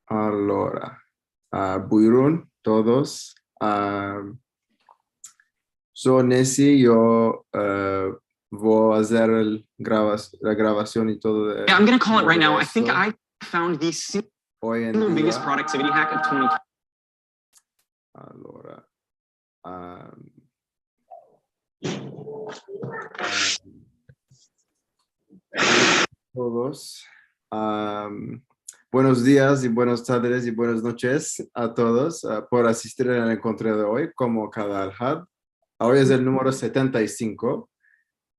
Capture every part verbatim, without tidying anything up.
Alora, a, buyurun todos. A, so Nesi, yo, e, vo azer el gravas-, la gravasion i todo de, Yeah, I'm gonna call it right now. I think I found the single biggest productivity hack of twenty twenty. Alora, am, am, todos. Am, buenos dias i buenas tardes i buenas noches a todos, a, por asistir al enkontro de oy, komo kada alhad. Oy es el numero setenta i sinko.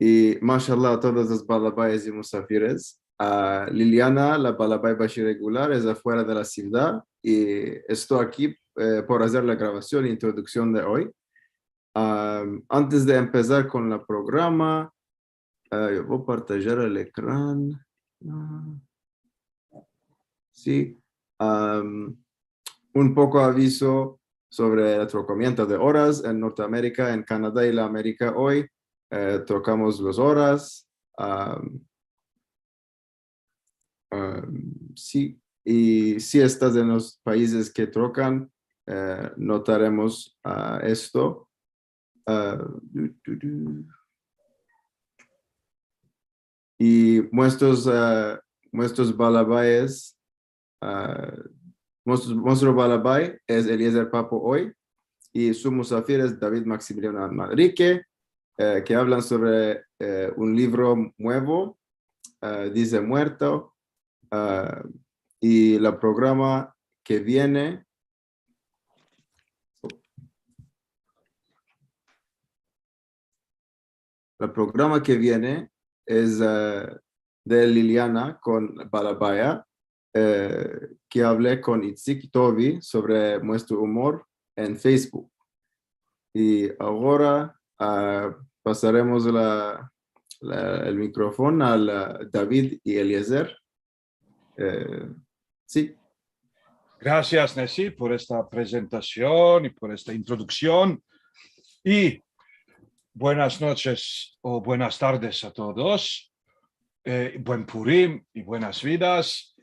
I mashallah a todos los balabayes i musafires. A, Liliana, la balabai bashi regular, es afuera de la sivdad i esto aki, e, por azer la gravasion i introduksion de oy. Am, antes de empesar kon la programa, e, yo vo partajar el ekran. A, si. Am, un poko avizo sovre el trokamiento de oras en Norteamerika, en Kanada i la Amerika oy. E, trokamos las oras. Am, am, si, i si estas en los paizes ke trokan, e, notaremos, a, esto. A, du, du, du. I muestros, a, muestros balabayes, a, muestro, muestro balabai es Eliezer Papo oy, i su musafir es David Maximiliano Manrique, e, ke avlan sovre, e, un livro muevo, e, Dize Muerto, e, i la programa ke viene La programa ke viene es, e, de Liliana kon Balabaya, e, ke avle kon Itzik Tovi sovre muestro umor en Facebook. I agora, a, pasaremos la, la, el mikrofon al, a, David i Eliezer. E, si. Grasias, Nesi, por esta prezentasion i por esta introduksion. I buenas noches o buenas tardes a todos. E, buen Purim i buenas vidas.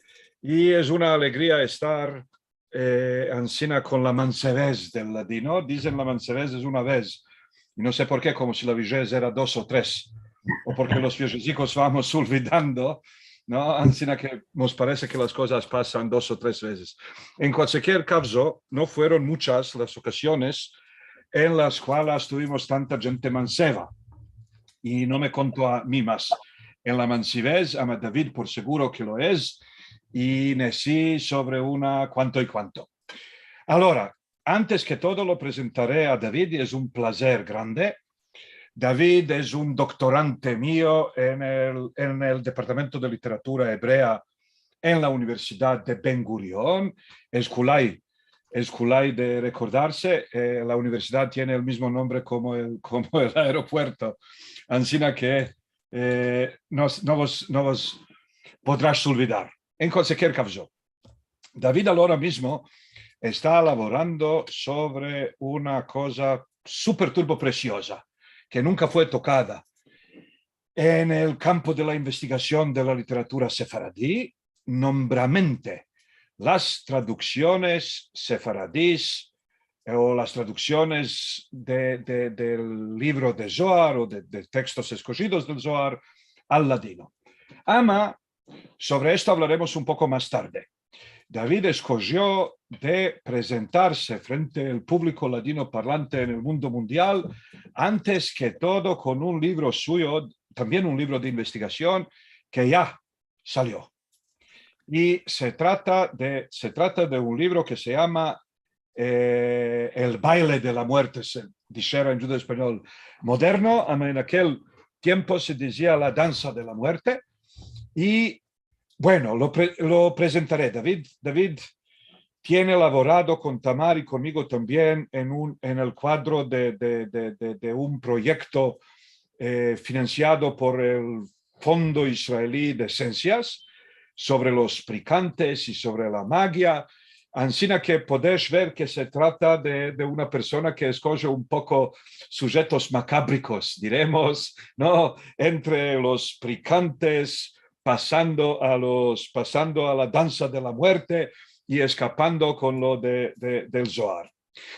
I es una alegria estar, e, ansina kon la mansevez del ladino. Dizen la mansevez es una vez. I no se por ke, komo si la vejez era dos o tres. O porke los viejezikos vamos olvidando, no? Ansina ke mos parese ke las kozas pasan dos o tres vezes. En kualkier kavzo, no fueron muchas las okasiones en las kualas tuvimos tanta djente manseva. I no me konto a mi mas. En la mansevez, ama David por seguro ke lo es, i Nesi sovre una kuanto i kuanto. Alora, antes ke todo lo prezentare a David, i es un plazer grande. David es un doktorante mio en el, en el Departamento de Literatura Ebrea en la Universidad de Ben Gurion. Es kulay, es kulay de rekordarse, e, la universidad tiene el mizmo nombre komo el, komo el aeropuerto. Ansina ke, e, no, no vos, no vos podras olvidar. En kualkier kavzo, David agora mizmo esta lavorando sovre una koza super turbo presioza ke nunka fue tokada en el kampo de la investigasion de la literatura sefaradi, nombramente las traduksiones sefaradis, e, o las traduksiones de, de, del livro de Zohar o de, de tekstos eskojidos del Zohar al ladino. Ama, sovre esto avlaremos un poko mas tarde. David eskozio de prezentarse frente al publiko ladino parlante en el mundo mundial, antes ke todo kon un livro suyo, tambien un livro de investigasion, ke ya salio. I se trata de, se trata de un livro ke se yama, e, El baile de la muerte, se dishera en djudo-espanyol moderno, ama en akel tiempo se dizia La dansa de la muerte. I, bueno, lo pre-, lo prezentare. David, David tiene lavorado kon Tamar i konmigo tambien en un, en el kuadro de, de, de, de, de un proyekto, e, finansiado por el Fondo Israelí de Siensias, sovre los prikantes i sovre la magia. Ansina ke podesh ver ke se trata de, de una persona ke eskoje un poko sujetos makabrikos, diremos, no? Entre los prikantes, pasando a los, pasando a la dansa de la muerte, i eskapando kon lo de, de, del Zohar.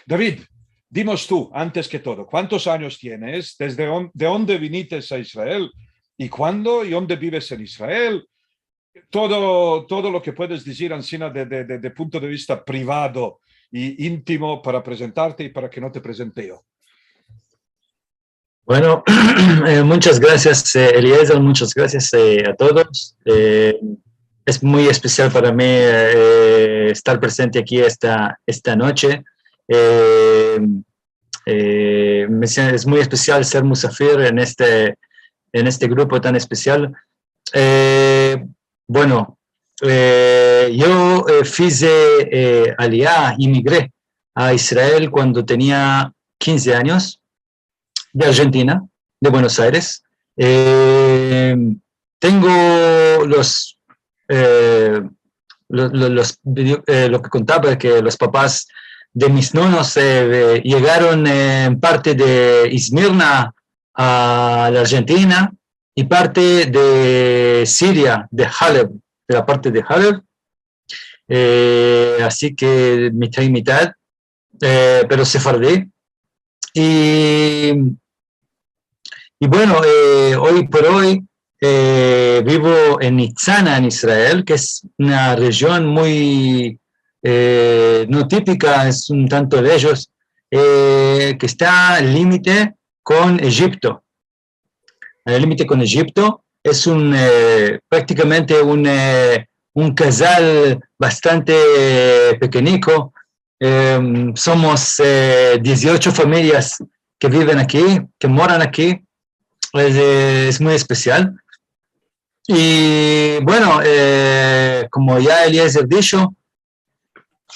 David, dimos tu, antes ke todo, kuantos anyos tienes? Dezde on-, de onde vinites a Israel? I kuando i onde bives en Israel? Todo, todo lo ke puedes dizir ansina de, de, de, de punto de vista privado i intimo para prezentarte i para ke no te prezente yo. Bueno, eh, muchas grasias, eh, Eliezer, muchas grasias, eh, a todos. Eh, es muy espesial para mi, eh, estar prezente aki esta, esta noche. Eh, eh, me sie-, es muy espesial ser musafir en este, en este grupo tan espesial. Eh, bueno, eh, yo, eh, fize, eh, aliya, imigre a Israel kuando tenia kinze anyos, de Arjentina, de Buenos Aires. Eh, tengo los, eh, lo, lo, los video-, eh, lo ke kontava, ke los papas de mis nonos, eh, yegaron, eh, en parte de Izmirna a la Arjentina i parte de Siria, de Haleb, de la parte de Haleb. Eh, ansi ke mitad i mitad, eh, pero sefaradi. I, i bueno, eh, oy por oy, eh, bivo en Nitzana, en Israel, ke es una rejion muy, eh, no tipika, es un tanto lejos, eh, ke esta al limite kon Ejipto. Al limite kon Ejipto. Es un, eh, praktikamente un, eh, un kazal bastante, eh, pekeniko. Em, somos, eh, diziocho familias ke biven aki, ke moran aki. Es, eh, es muy espesial. I, bueno, eh, komo ya Eliezer disho,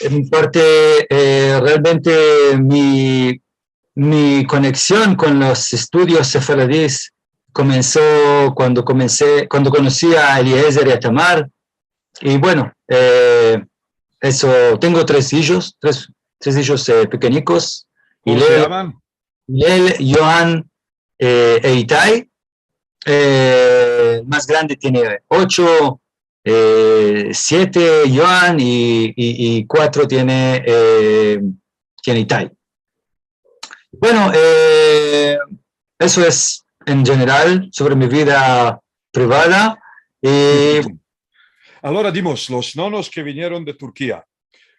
en parte, eh, realmente mi, mi koneksion kon los estudios sefaradis komenso kuando komense, kuando konosi a Eliezer i a Tamar. I bueno, eh, eso, tengo tres ijos, tres, tres ijos, eh, pekenikos. I Leel, Leel, Yohan, eh, e Itai. Eh, el mas grande tiene ocho, eh, siete, Yohan, i, i, i kuatro tiene, eh, tiene Itai. Bueno, eh, eso es en jeneral sovre mi vida privada. I Agora dimos, los nonos ke vinieron de Turkia,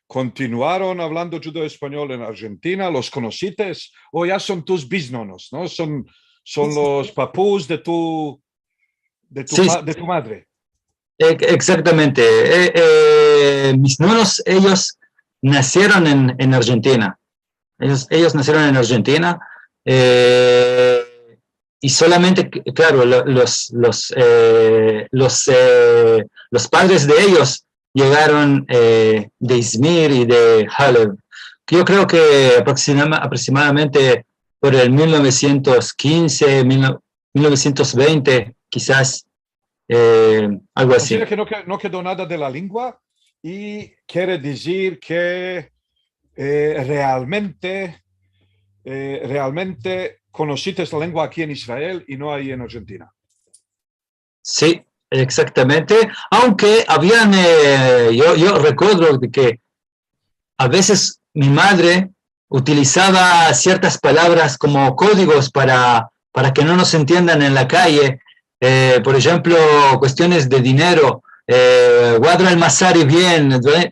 kontinuaron avlando djudeo-espanyol en Arjentina? Los konosites? O ya son tus biznonos, no? Son, son los papus de tu, de tu, de tu madre. Egzaktamente. Eh, eh, mis nonos, eyos nasieron en, en Arjentina. Eyos, eyos nasieron en Arjentina. Eh, i solamente, klaro, los, los, eh, los, eh, los padres de eyos yegaron, eh, de Izmir i de Haleb. Yo kreo ke aproksima-, aproksimadamente por el mil novesientos kinze, mil, mil novesientos vente, kizas, eh, algo ansi. O sea ke no, ke no kedo nada de la lengua i kere dizir ke, eh, realmente, eh, realmente konosites la lengua aki en Israel i no ayi en Arjentina. Si, egzaktamente. Aunke avian, eh, yo, yo rekuerdo de ke a vezes mi madre utilizava siertas palavras komo kodigos para, para ke no mos entiendan en la kaye. Eh, por enshemplo, kuestiones de dinero, eh, guadra el masari bien, eh,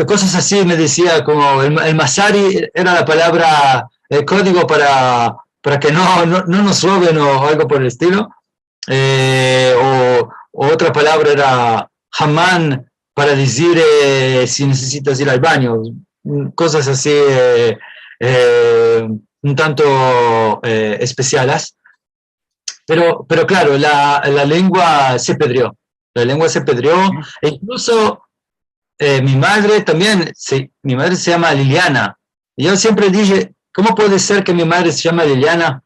kozas ansi me dizia, komo el, el masari era la palavra, el kodigo para, para ke no, no, no mos roben o algo por el estilo. Eh, o, o otra palavra era haman para dizir, eh, si nesesitas ir al banyo, kozas ansi, eh, eh, un tanto, eh, espesialas. Pero, pero klaro, la, la lengua se pedrio. La lengua se pedrio. E inkluso, eh, mi madre tambien, si, mi madre se yama Liliana. I yo siempre dishe, komo puede ser ke mi madre se yama Liliana?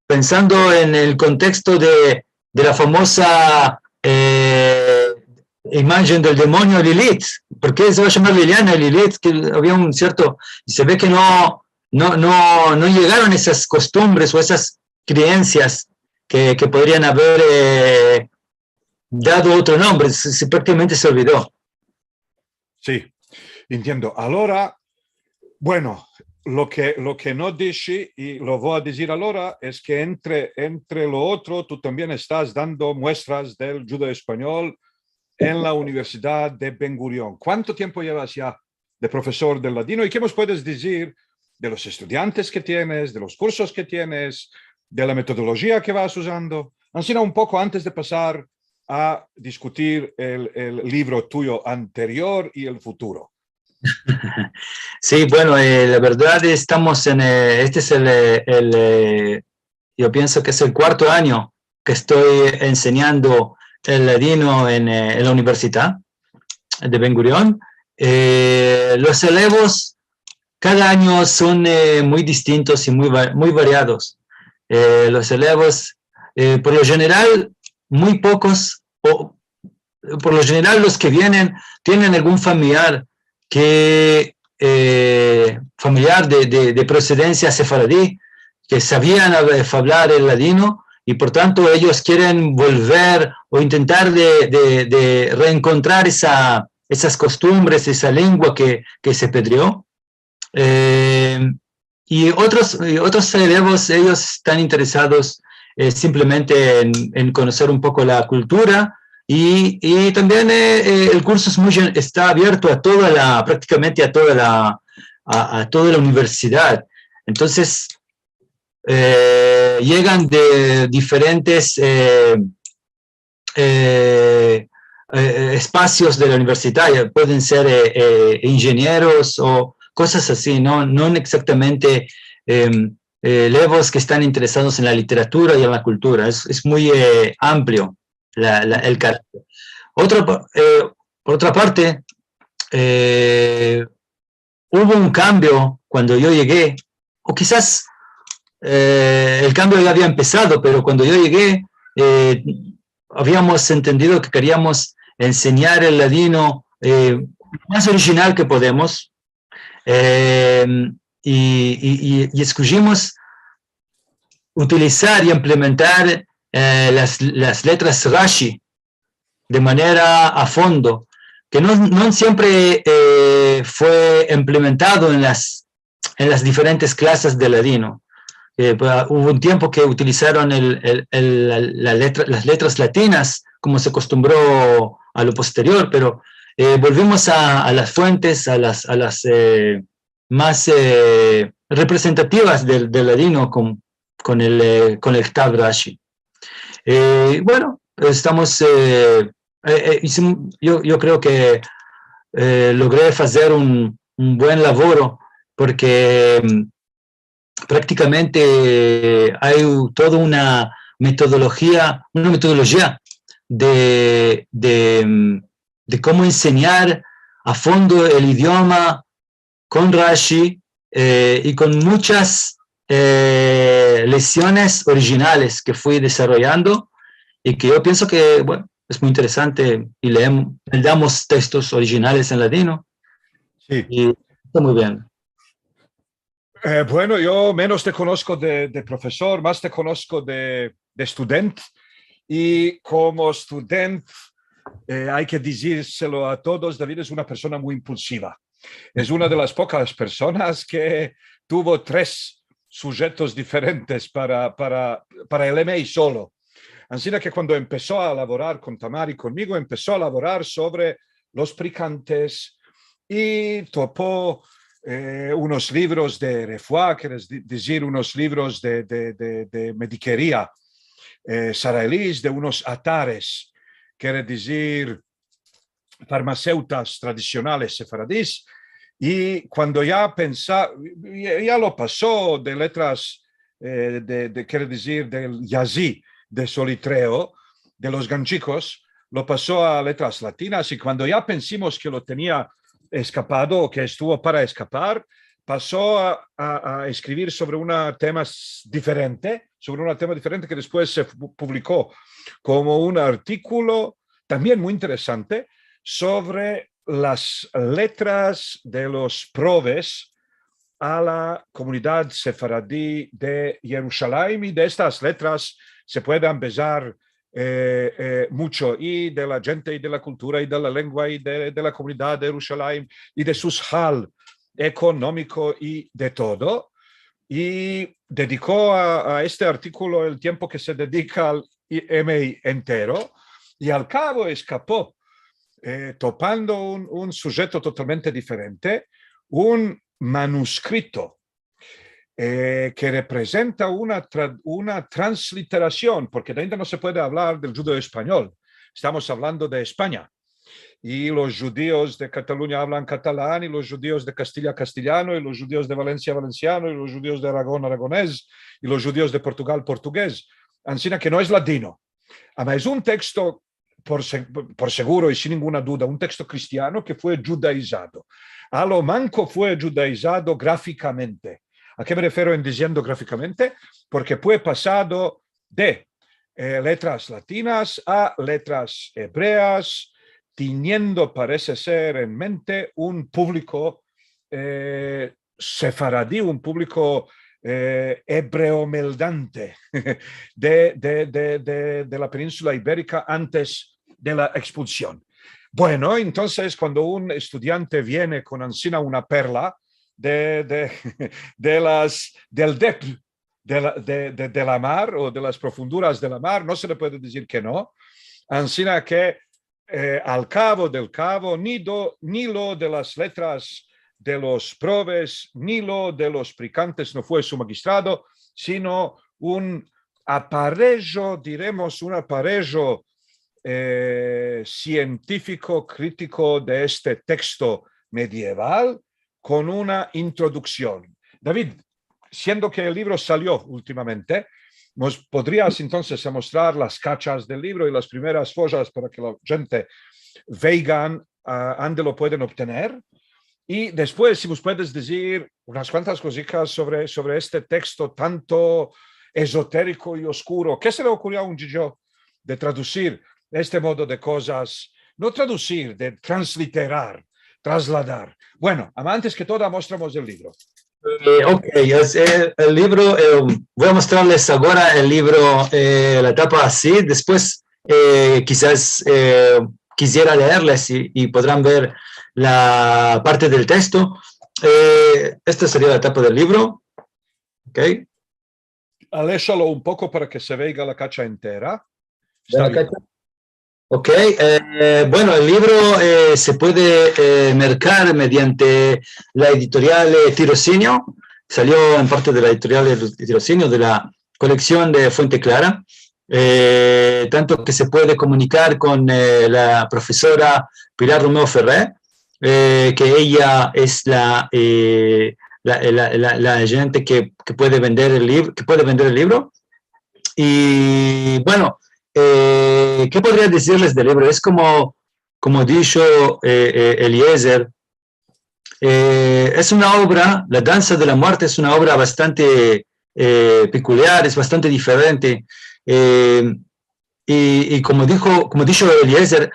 Pensando en el konteksto de, de la famoza, eh, imajen del demonio Lilit. Por ke se va a yamar Liliana? Lilit, ke avia un sierto, i se ve ke no, no, no, no yegaron esas kostumbres o esas kreensias ke, ke podrian aver, eh, dado otro nombre, se, se praktikamente se olvido. Si. Entiendo. Alora, bueno, lo ke, lo ke no dishi i lo vo a dizir alora es ke entre, entre lo otro, tu tambien estas dando muestras del djudeo-espanyol en la Universidad de Ben Gurion. Kuanto tiempo yevas ya de profesor del ladino i ke mos puedes dizir de los estudiantes ke tienes, de los kursos ke tienes, de la metodolojia ke vas uzando? Ansina un poko antes de pasar a diskutir el, el livro tuyo anterior i el futuro. Si, bueno, eh, la verdad estamos en, eh, este es el, eh, el, eh, yo pienso ke es el kuarto anyo ke esto ensenyando el ladino en, eh, en la Universidad de Ben Gurion. Eh, los elevos kada anyo son, eh, muy distintos i muy va-, muy variados. Eh, los elevos, eh, por lo jeneral, muy pokos, o por lo jeneral los ke vienen tienen algun familiar ke, eh, familiar de, de, de prosedensia sefaradi, ke savian, eh, fablar el ladino, i por tanto eyos kieren volver o intentar de, de, de reenkontrar esa, esas kostumbres, esa lengua ke, ke se pedrio. Eh, i otros, i otros elevos, eyos estan interesados, eh, simplemente en, en konoser un poko la kultura i, i tambien, eh, eh, el kurso es muy gen-, esta avierto a toda la, praktikamente a toda la, a, a toda la universidad. Entonses, eh, yegan de diferentes, eh, eh, eh, espasios de la universidad, ya pueden ser, eh, eh, injenieros o kozas ansi, no, no egzaktamente, em, eh, elevos ke estan interesados en la literatura i en la kultura. Es, es muy, eh, amplio la, la, el karakter. Otra pa-, eh, por otra parte, eh, uvo un kambio kuando yo yegi, o kizas, eh, el kambio ya avia empesado, pero kuando yo yegi, eh, aviamos entendido ke keriamos ensenyar el ladino, eh, mas orijinal ke podemos, eh, i, i, i, i eskushimos utilizar i implementar, eh, las, las letras Rashi de manera a fondo, ke no, no siempre, eh, fue implementado en las, en las diferentes klasas de ladino. Eh, pa-, uvo un tiempo ke utilizaron el, el, el, la, la letra, las letras latinas, komo se akostumbro a lo posterior, pero, eh, volvimos a, a las fuentes, a las, a las, eh, mas, eh, reprezentativas del, del ladino kon, kon el, eh, kon el Ktav Rashi. Eh, bueno, estamos, eh, eh, eh, isim-, yo, yo kreo ke, eh, logri azer un, un buen lavoro porke, mm, praktikamente, eh, ay u-, toda una metodolojia, una metodolojia de, de, mm, de komo ensenyar a fondo el idioma kon Rashi, eh, i kon muchas, eh, lesiones orijinales ke fui desaroyando i ke yo pienso ke, bueno, es muy interesante i leem-, leamos tekstos orijinales en ladino. Si. I esta muy bien. Eh, bueno, yo menos te konosko de, de profesor, mas te konosko de, de student. I komo student, eh, ay ke dizirselo a todos, David es una persona muy impulsiva. Es una de las pokas personas ke tuvo tres sujetos diferentes para, para, para el M A solo. Ansina ke kuando empeso a lavorar kon Tamar i konmigo, empeso a lavorar sovre los prikantes i topo, eh, unos livros de refua, kere di-, dizir unos livros de, de, de, de medikeria, eh, saraelis, de unos atares, kere dizir farmaseutas tradisionales sefaradis, i kuando ya pensa-, ya, ya lo paso de letras, eh, de, de, kere dizir, del yazi, de solitreo, de los ganchikos, lo paso a letras latinas, i kuando ya pensimos ke lo tenia eskapado, o ke estuvo para eskapar, paso a, a, a eskrivir sovre una tema s-, diferente, sovre una tema diferente ke despues se pu-, publiko komo un artikulo tambien muy interesante sovre las letras de los proves a la komunidad sefaradi de Yerushalayim, i de estas letras se puede ambezar eh, eh, mucho, i de la djente, i de la kultura, i de la lengua, i de, de la komunidad de Yerushalayim, i de sus hal ekonomiko, i de todo. I dediko a, a este artikolo el tiempo ke se dedika al M A entero, i al kavo eskapo, eh, topando un, un sujeto totalmente diferente, un manuskrito, eh, ke reprezenta una tra-, una transliterasion, porke ainda no se puede avlar del djudeo-espanyol. Estamos avlando de Espanya. I los djudios de Katalunya avlan katalan, i los djudios de Kastilia, kastiliano, i los djudios de Valensia, valensiano, i los djudios de Aragon, aragones, i los djudios de Portugal, portugues. Ansina ke no es ladino. Ama es un teksto, por se-, por seguro i sin ninguna duda, un teksto kristiano ke fue djudaizado. A lo manko fue djudaizado grafikamente. A ke me refero en diziendo grafikamente? Porke fue pasado de, eh, letras latinas a letras ebreas, tiniendo, parese ser, en mente un publiko, eh, sefaradi, un publiko, eh, ebreo-meldante de, de, de, de, de la peninsula iberika antes de la ekspulsion. Bueno, entonses, kuando un estudiante viene kon ansina una perla de, de, de las, del depth de la, de, de, de la mar o de las profunduras de la mar, no se le puede dizir ke no. Ansina ke, eh, al kavo del kavo, ni do, ni lo de las letras de los proves, ni lo de los prikantes no fue su magistrado, sino un aparejo, diremos, un aparejo, eh, sientifiko, kritiko de este teksto medieval kon una introduksion. David, siendo ke el livro salio ultimamente, mos podrias entonses amostrar las kachas del livro i las primeras fojas para ke la djente veygan, ah, ande lo pueden obtener. I despues, si mos puedes dizir unas kuantas kozikas sovre, sovre este teksto tanto ezoteriko i oskuro. Ke se le okurio a un djidjo de tradusir este modo de kozas? No tradusir, de transliterar, trasladar. Bueno, ama antes ke todo, amostramos el livro. Eh, ok, es, eh, el livro, eh, vo a mostrarles agora el livro, eh, la tapa ansi, despues, eh, kizas, eh, kiziera leerles i, i podran ver la parte del teksto. Eh, esta seria la tapa del livro. Ok. Aleshalo un poko para ke se veyga la kacha entera. Esta bien. Ok, eh, bueno, el livro, eh, se puede, eh, merkar mediante la editorial, eh, Tirosinio. Salio en parte de la editorial de Tirosinio, de la koleksion de Fuente Clara. Eh, tanto ke se puede komunikar kon, eh, la profesora Pilar Romeo Ferré, eh, ke eya es la, eh, la, la, la, la djente ke, ke puede vender el liv-, ke puede vender el livro. I, bueno, eh, ke podria dizirles del livro? Es komo, komo disho, eh, eh, Eliezer, eh, es una ovra, La dansa de la muerte es una ovra bastante, eh, pekuliar, es bastante diferente. Eh, i, i komo disho, komo disho Eliezer,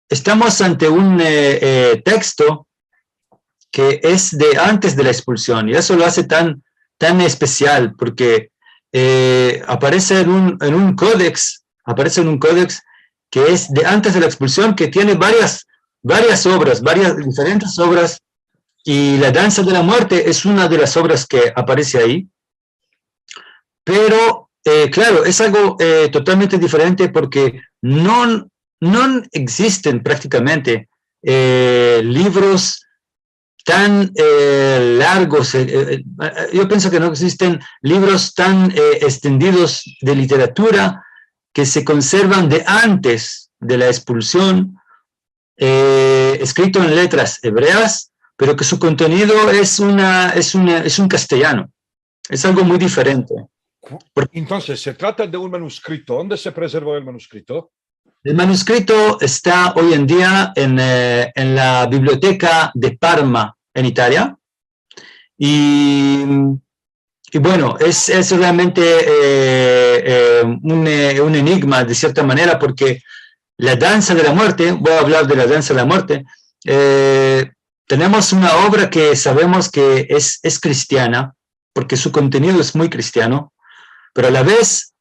estamos ante un, eh, eh, teksto ke es de antes de la ekspulsion, i esto lo aze tan, tan espesial, porke, eh, aparese en un, en un kodeks, aparese en un kodeks ke es de antes de la ekspulsion, ke tiene varias, varias ovras, varias diferentes ovras, i La dansa de la muerte es una de las ovras ke aparese ayi. Pero, eh, klaro, es algo, eh, totalmente diferente porke no, no egzisten praktikamente, eh, livros tan, eh, largos. Eh, eh, eh, yo pienso ke no egzisten livros tan, eh, ekstendidos de literatura ke se konservan de antes de la ekspulsion, eh, eskrito en letras ebreas, pero ke su kontenido es una, es una, es un kastilyano. Es algo muy diferente. Ku-, entonses, se trata de un manuskrito. Onde se prezervo el manuskrito? El manuskrito esta oy en dia en, eh, en la biblioteka de Parma, en Italia. I, i bueno, es, es realmente, eh, eh, un, eh, un enigma, de sierta manera, porke La dansa de la muerte, vo a avlar de La dansa de la muerte, eh, tenemos una ovra ke savemos ke es, es kristiana, porke su kontenido es muy kristiano, pero a la vez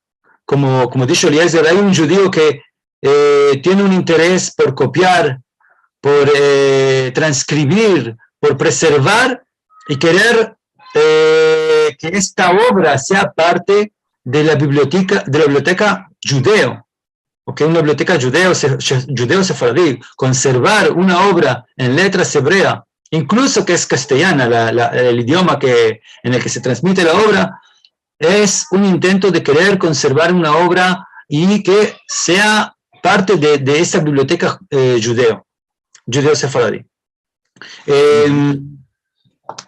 komo, komo disho Eliezer, ay un djudio ke, e, tiene un interes por kopiar, por, e, transkribir, por preservar i kerer, e, ke esta ovra sea parte de la biblioteka, de la biblioteka djudeo, okey, una biblioteka djudeo, se-, se-, djudeo-sefaradi, konservar una ovra en letras ebrea, inkluso ke es kastelyana la, la, el idioma ke, en el ke se transmite la ovra, es un intento de kerer konservar una ovra i ke sea parte de, de esa biblioteka, e, djudeo, djudeo-sefaradi. Em,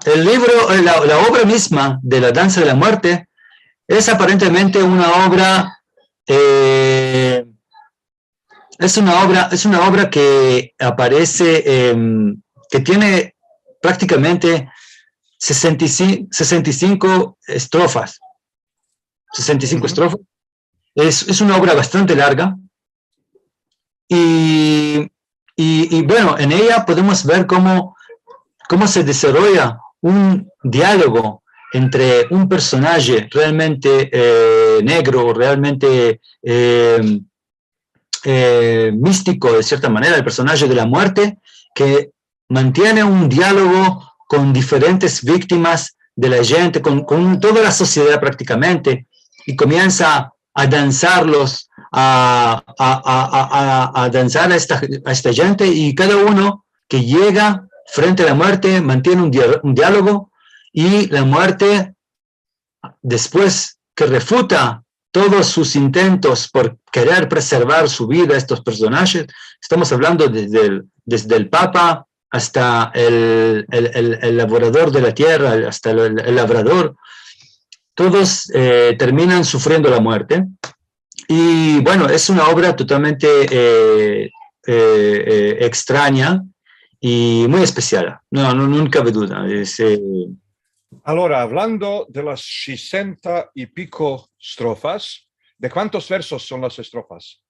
el livro, e, la, la ovra mizma de La danza de la muerte es aparentemente una ovra, e, es una ovra, es una ovra ke aparese, em, ke tiene praktikamente sesenta i sinko, sesenta i sinko estrofas. Sesenta i sinko estrofas. Es, es una ovra bastante larga. I, i, i, bueno, en eya podemos ver komo, komo se desaroya un dialogo entre un personaje realmente, e, negro, realmente, e, e, mistiko, de sierta manera, el personaje de la muerte, ke mantiene un dialogo kon diferentes viktimas de la djente, kon, kon toda la sosiedad praktikamente, i komiensa a danzarlos, a, a, a, a, a, a danzar a esta, a esta djente, i kada uno ke yega frente a la muerte mantiene un dia-, un dialogo, i la muerte, despues ke refuta todos sus intentos por kerer preservar su vida, estos personajes, estamos avlando desde el, desde el papa asta el, el, el, el lavorador de la tierra, asta el, el, el lavrador, todos, e, terminan sufriendo la muerte. I, bueno, es una ovra totalmente, e, e, e, ekstranya i muy espesial. No, no, no kabe duda. Es, e, Alora, avlando de las sesenta i piko estrofas, de kuantos versos son las estrofas?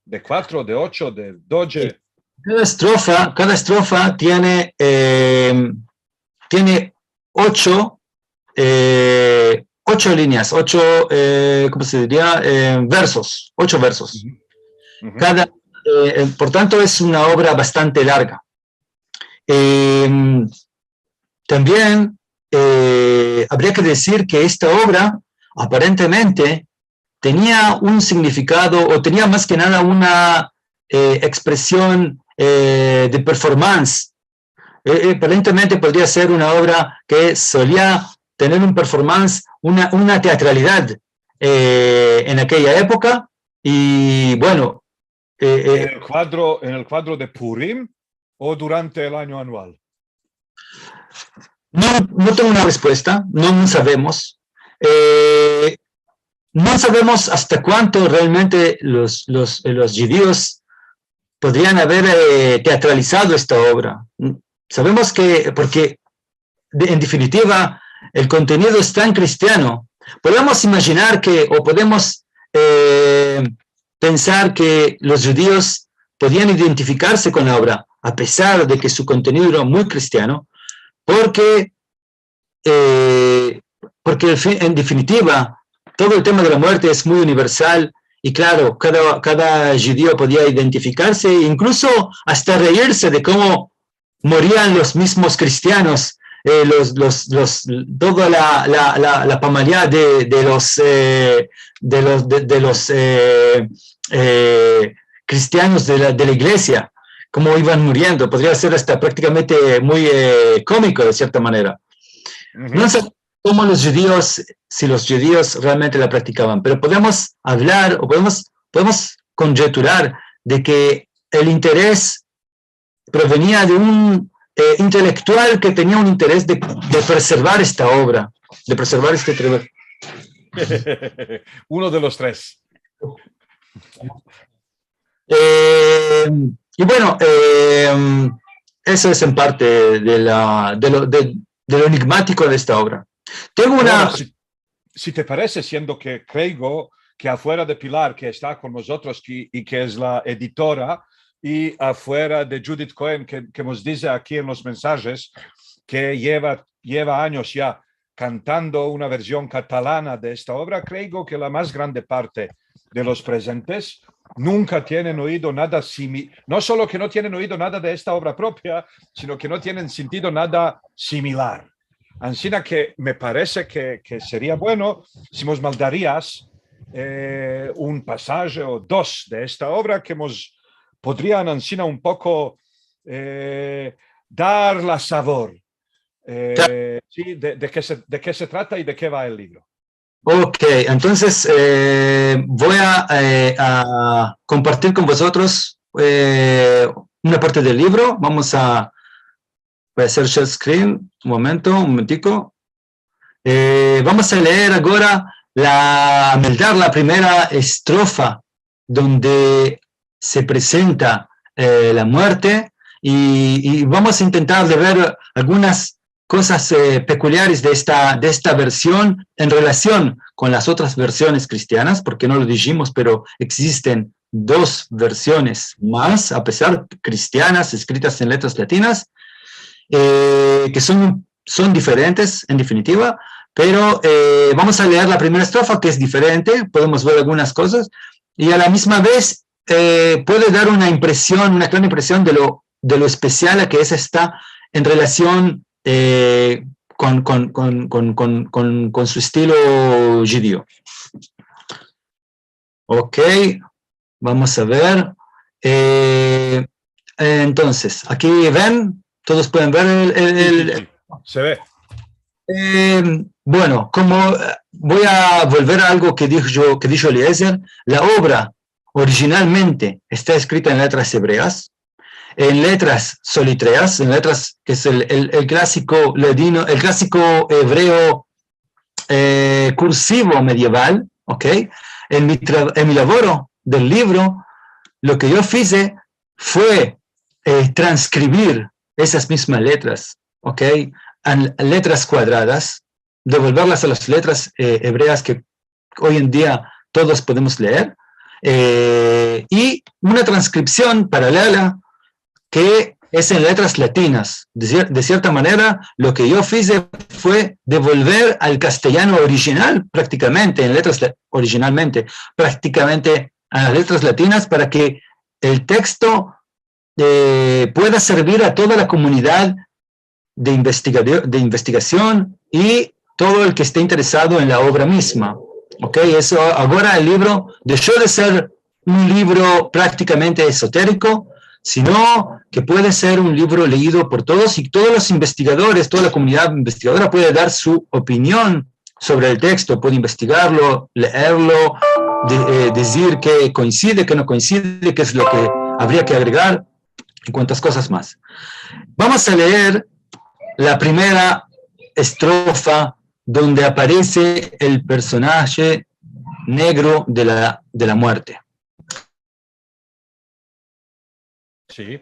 De kuatro, de ocho, de dodje? Kada estrofa, kada estrofa tiene, e, tiene ocho, e, ocho linyas, ocho, e, komo se diria? E, versos, ocho versos. Kada, e, e, por tanto, es una ovra bastante larga. Em, tambien, e, avria ke dizir ke esta ovra, aparentemente, tenia un signifikado, o tenia mas ke nada una, e, ekspresion, e, de performance. E, e, aparentemente podria ser una ovra ke solia tener un performance, una, una teatralidad, e, en akeya epoka, i, bueno, e, e, en el kuadro, en el kuadro de Purim o durante el anyo anual? No, no tengo una respuesta, no, no savemos. E, no savemos asta kuanto realmente los, los, los djudios podrian aver, e, teatralizado esta ovra. Savemos ke, porke de, en definitiva, el kontenido es tan kristiano. Podemos imajinar ke, o podemos, e, pensar ke los djudios podian identifikarse kon la ovra, apesar de ke su kontenido era muy kristiano, porke, e, porke, en fin, en definitiva, todo el tema de la muerte es muy universal i, klaro, kada, kada djudio podia identifikarse, inkluso asta reirse de komo morian los mizmos kristianos, e, los, los, los, toda la, la, la, la pamalia de, de los, e, de los, de, de los, e, e, kristianos de la, de la iglesia, komo ivan muriendo. Podria ser asta praktikamente muy, e, komiko, de sierta manera. No se komo los djudios, si los djudios realmente la praktikavan, pero podemos avlar o podemos, podemos konjeturar de ke el interes provenia de un, e, intelektual ke tenia un interes de, de preservar esta ovra, de preservar este trever. Uno de los tres. E, i bueno, e, eso es en parte de la, de lo, de, de lo enigmatiko de esta ovra. Tengo una... Bueno, si, si te parese, siendo ke kreigo ke afuera de Pilar, ke esta kon mozotros aki i ke es la editora, i afuera de Judith Cohen, ke, ke mos dize aki en los mensajes ke yeva, yeva anyos ya kantando una version katalana de esta ovra, kreigo ke la mas grande parte de los prezentes nunka tienen oido nada simi-, no solo ke no tienen oido nada de esta ovra propia, sino ke no tienen sintido nada similar. Ansina ke me parese ke, ke seria bueno si mos mandarias, eh, un pasaje o dos de esta ovra ke mos podrian ansina un poko, eh, dar la savor, eh, si, de, de ke se, de ke se trata i de ke va el livro. Ok, entonses, eh, vo a, eh, a kompartir kon vozotros, eh, una parte del livro. Vamos a, vo a azer share screen, un momento, un momentiko. Eh, vamos a leer agora la, a meldar la primera estrofa donde se prezenta, eh, la muerte i, i vamos a intentar de ver algunas kozas, eh, pekuliares de esta, de esta version en relasion kon las otras versiones kristianas, porke no lo dijimos, pero egzisten dos versiones mas, apesar kristianas, eskritas en letras latinas, eh, ke son, son diferentes en definitiva, pero, eh, vamos a leer la primera estrofa, ke es diferente, podemos ver algunas kozas, i a la mizma vez, eh, puede dar una impresion, una klara impresion de lo, de lo espesial a ke es esta en relasion, eh, kon, kon, kon, kon, kon, kon, kon su estilo djudio. Ok, vamos a ver. Eh, entonses, aki ven, todos pueden ver el, el, el... Si, si, si. Se ve. Eh, bueno, komo, eh, vo a volver a algo ke disho, ke disho Eliezer, la ovra orijinalmente esta eskrita en letras evreas, en letras solitreas, en letras ke es el, el, el klasiko ladino, el klasiko evreo, eh, kursivo medieval, ok? En mi tra-, en mi lavoro del livro, lo ke yo fize fue, eh, transkrivir esas mizmas letras, ok? A letras kuadradas, devolverlas a las letras, eh, evreas ke oy en dia todos podemos leer, eh, i una transkripsion paralela ke es en letras latinas. De cier-, de sierta manera, lo ke yo fize fue devolver al kastelyano orijinal, praktikamente, en letras la-, orijinalmente, praktikamente a las letras latinas, para ke el teksto, eh, pueda servir a toda la komunidad de investigado-, de investigasion i todo el ke este interesado en la ovra mizma. Ok, eso, agora el livro desho de ser un livro praktikamente ezoteriko, sino ke puede ser un livro leido por todos i todos los investigadores, toda la komunidad investigadora puede dar su opinion sovre el teksto, puede investigarlo, leerlo, de-, eh, dizir ke koinside, ke no koinside, ke es lo ke avria ke agregar i kuantas kozas mas. Vamos a leer la primera estrofa donde aparese el personaje negro de la, de la muerte. Si.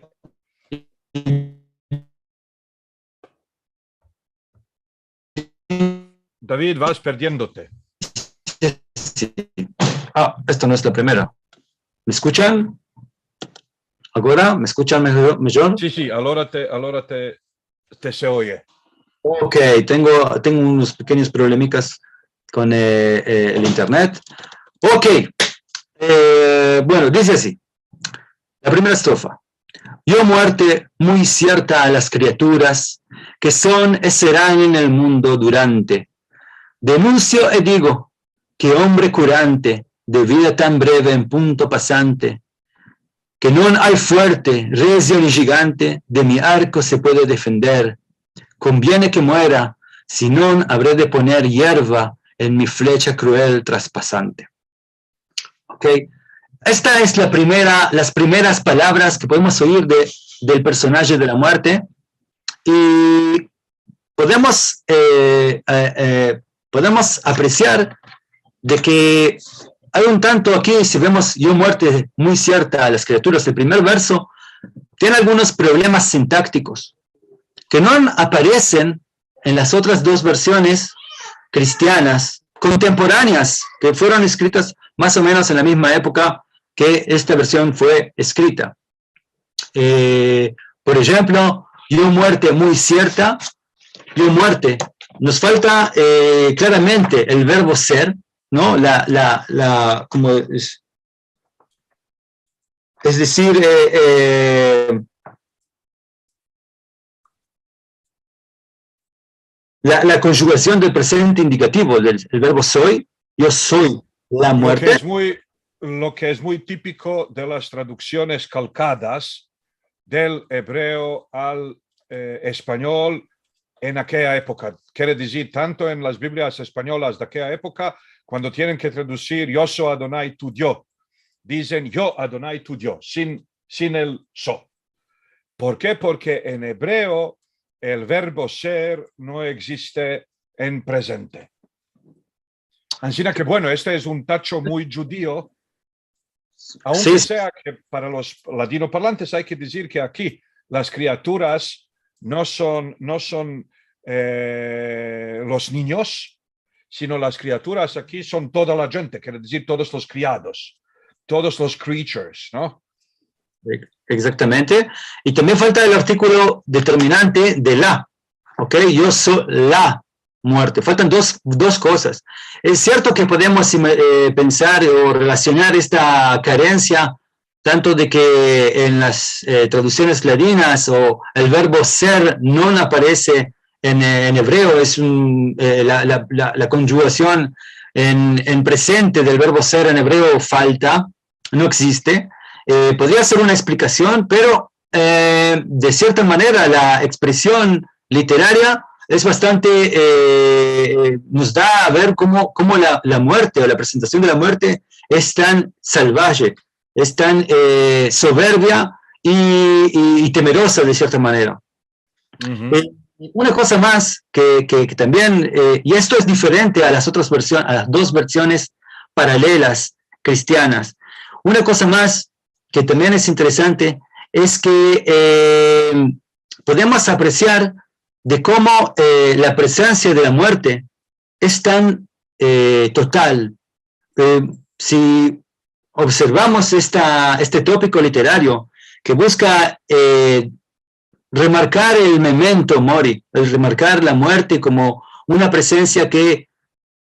David, vas perdiendote. Si. A, esta no es la primera. Me eskuchan? Agora, me eskuchan mejor, mejor? Si, si, agora te, agora te, te se oye. Ok, tengo, tengo unos pekenyos problemikas kon, eh, eh, el internet. Ok, eh, bueno, dize ansi. La primera estrofa. Yo muerte muy sierta a las kriaturas ke son i seran en el mundo durante. Denunsio i digo ke ombre kurante de vida tan breve en punto pasante, ke non ay fuerte, rezio ni jigante de mi arko se puede defender. Konviene ke muera, si non avre de poner yerva en mi flecha kruel traspasante. Ok. Esta es la primera, las primeras palavras ke podemos oir de, del personaje de la muerte. I podemos, eh, eh, eh, podemos apresiar de ke ay un tanto aki, si vemos yo muerte muy sierta a las kriaturas, el primer verso tiene algunos problemas sintaktikos ke no aparesen en las otras dos versiones kristianas kontemporaneas, ke fueron eskritas mas o menos en la mizma epoka ke esta version fue eskrita. Eh, por enshemplo, yo muerte muy sierta, yo muerte Nos falta, eh, klaramente el verbo ser, no? La, la, la, komo es, es dizir, eh, eh, la, la konjugasion del prezente indikativo, del, el verbo soy, yo soy la muerte. Lo ke es muy, lo ke es muy tipiko de las traduksiones kalkadas del ebreo al, eh, espanyol en akeya epoka. Kere dizir, tanto en las Biblias espanyolas de akeya epoka, kuando tienen ke tradusir "Yo so Adonai tu Dio", dizen "Yo Adonai tu Dio", sin, sin el "so". Por ke? Porke en ebreo el verbo ser no egziste en prezente. Ansina ke, bueno, este es un tacho muy djudio, aunke sea ke para los ladinoparlantes ay ke dizir ke aki las kriaturas no son, no son, eh, los ninyos, sino las kriaturas aki son toda la djente, kere dizir todos los kriados, todos los creatures, no? Egzaktamente. I tambien falta el artikulo determinante de la, ok? Yo so la muerte. Faltan dos, dos kozas. Es sierto ke podemos ima-, eh, pensar o relasionar esta karensia tanto de ke en las, eh, traduksiones ladinas o el verbo ser no aparese en, eh, en ebreo, es un, eh, la, la, la, la konjugasion en, en prezente del verbo ser en ebreo falta, no egziste. Eh, podria ser una eksplikasion, pero, eh, de sierta manera la ekspresion literaria es bastante, eh, nos da a ver komo, komo la, la muerte o la prezentasion de la muerte es tan salvaje, es tan, eh, soverbia i, i, i temeroza de sierta manera. Eh, una koza mas ke, ke, ke tambien, eh, i esto es diferente a las otras version-, a las dos versiones paralelas kristianas. Una koza mas ke tambien es interesante es ke, eh, podemos apresiar de komo, eh, la prezensia de la muerte es tan, eh, total. Eh, si observamos esta, este topiko literario ke buska, eh, remarkar el memento mori, el remarkar la muerte komo una prezensia ke,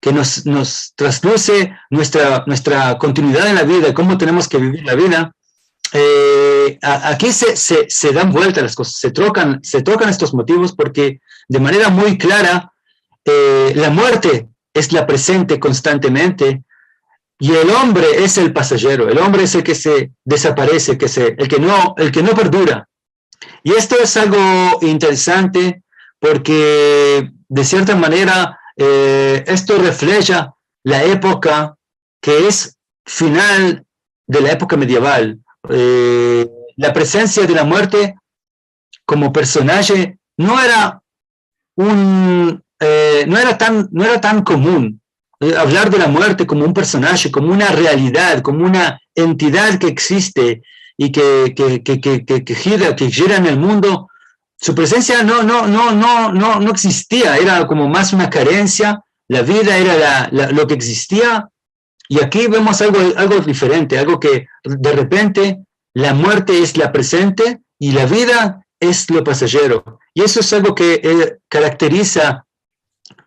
ke nos, nos trasluce nuestra, nuestra kontinuidad en la vida, komo tenemos ke bivir la vida, eh, a-, aki se, se, se dan vuelta las kozas, se trokan, se trokan estos motivos porke de manera muy klara, eh, la muerte es la prezente konstantemente i el ombre es el pasajero, el ombre es el ke se dezaparese, ke se, el ke no, el ke no perdura. I esto es algo interesante porke, de sierta manera, eh, esto refleja la epoka ke es final de la epoka medieval. Eh, la prezensia de la muerte komo personaje no era un, eh, no era tan, no era tan komun. Eh, avlar de la muerte komo un personaje, komo una realidad, komo una entidad ke egziste i ke, ke, ke gira, ke gira en el mundo, su prezensia no, no, no, no, no, no egzistia. Era komo mas una karensia. La vida era la, la, lo ke egzistia. I aki vemos algo, algo diferente, algo ke de repente la muerte es la prezente i la vida es lo pasajero. I esto es algo ke, eh, karakteriza,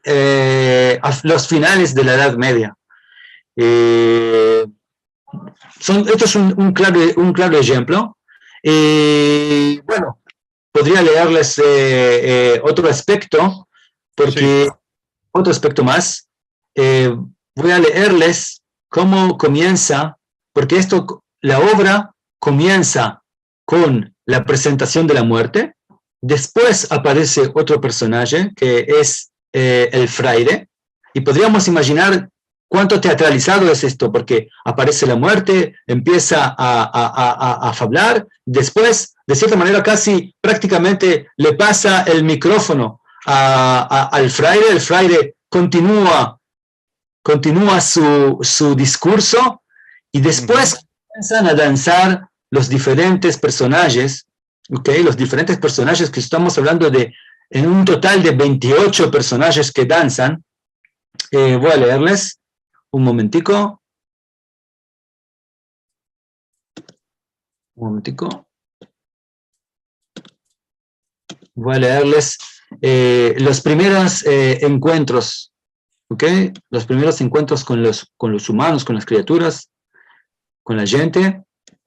eh, a los finales de la Edad Media. Eh, son, esto es un, un klaro, un klaro enshemplo. I, bueno, podria leerles, eh, eh, otro aspekto, porke otro aspekto mas. Eh, vo a leerles komo komiensa, porke esto, la ovra komiensa kon la prezentasion de la muerte, despues aparese otro personaje ke es, eh, el frayre, i podriamos imajinar kuanto teatralizado es esto, porke aparese la muerte, empiesa a, a, a, a, a favlar, despues, de sierta manera, kazi praktikamente le pasa el mikrofono a, a, al frayre, el frayre kontinua, kontinua su, su diskurso, i despues komiensan a dansar los diferentes personajes, ok, los diferentes personajes ke estamos avlando de, en un total de ventiocho personajes ke dansan, Eh, vo a leerles un momentiko. Un momentiko. Vo a leerles eh, los primeros, eh, enkuentros, ¿ok? Los primeros enkuentros kon los, kon los umanos, kon las kriaturas, kon la djente.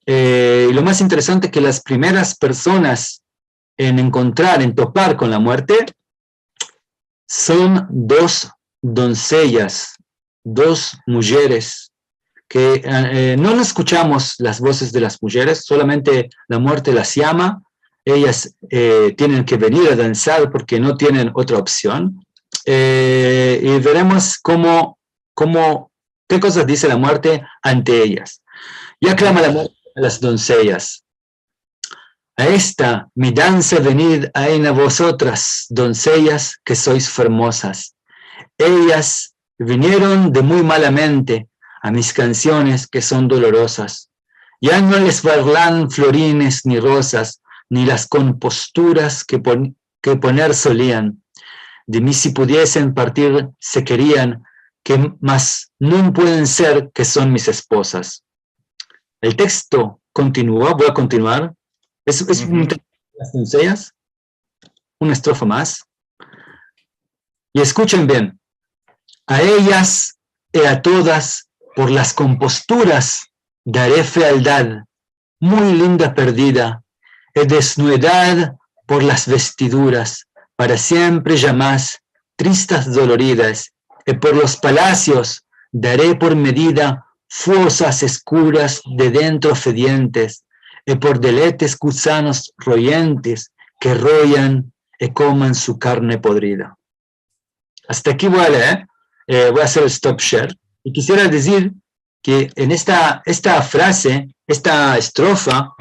Eh, i lo mas interesante ke las primeras personas en enkontrar, en topar kon la muerte, son dos donsejas, dos mujeres ke, eh, no eskuchamos las vozes de las mujeres, solamente la muerte las yama, eyas, eh, tienen ke venir a danzar porke no tienen otra opsion. Eh, i veremos komo, komo, ke kozas dize la muerte ante eyas. Ya klama la muerte a las donsejas: A esta mi danza venid, aina vozotras, donsejas ke sois fermozas. Eyas vinieron de muy malamente a mis kansiones ke son dolorozas. Ya no les valan florines ni rozas, ni las konposturas ke pon-, ke poner solian. De mi si pudiesen partir se kerian, ke mas no pueden ser ke son mis espozas. El teksto kontinua, vo a kontinuar. Es, es un teksto de las donsejas, una estrofa mas. I eskuchen bien. A eyas i a todas por las konposturas dare fealdad, muy linda perdida, i desnudad por las vestiduras, para siempre ya mas tristas, doloridas, i por los palasios dare por medida fozas eskuras de dentro fedientes, i por deletes gusanos royentes ke royan i koman su karne podrida. Asta aki vo a leer, eh, vo a azer el stop share, i kisiera dizir ke en esta, esta fraze, esta estrofa,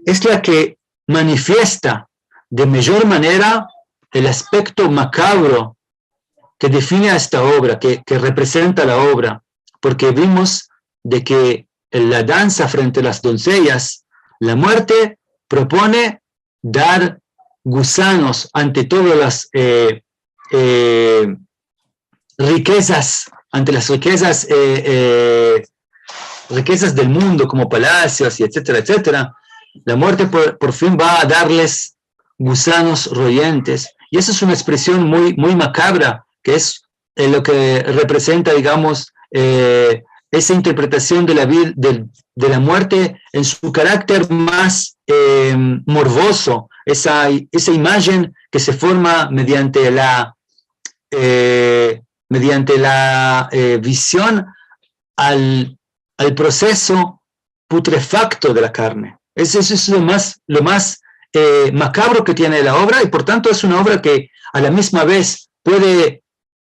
es la ke manifiesta de mayor manera el aspekto makabro ke define a esta ovra, ke, ke reprezenta la ovra, porke vimos de ke en la danza frente a las donsejas, la muerte propone dar gusanos ante todas las, eh, eh, rikezas, ante las rikezas, eh, eh, rikezas del mundo, komo palasios, i etsetera, etsetera. La muerte por, por fin va a darles gusanos royentes. I esa es una ekspresion muy, muy makabra, ke es, eh, lo ke reprezenta, digamos, eh, esa interpretasion de la vid-, del, de la muerte en su karakter mas, eh, morbozo, esa, esa imajen ke se forma mediante la, eh, mediante la, eh, vizion al, al proseso putrefakto de la karne. Eso, eso es lo mas, lo mas, eh, makabro ke tiene la ovra, i por tanto es una ovra ke a la mizma vez puede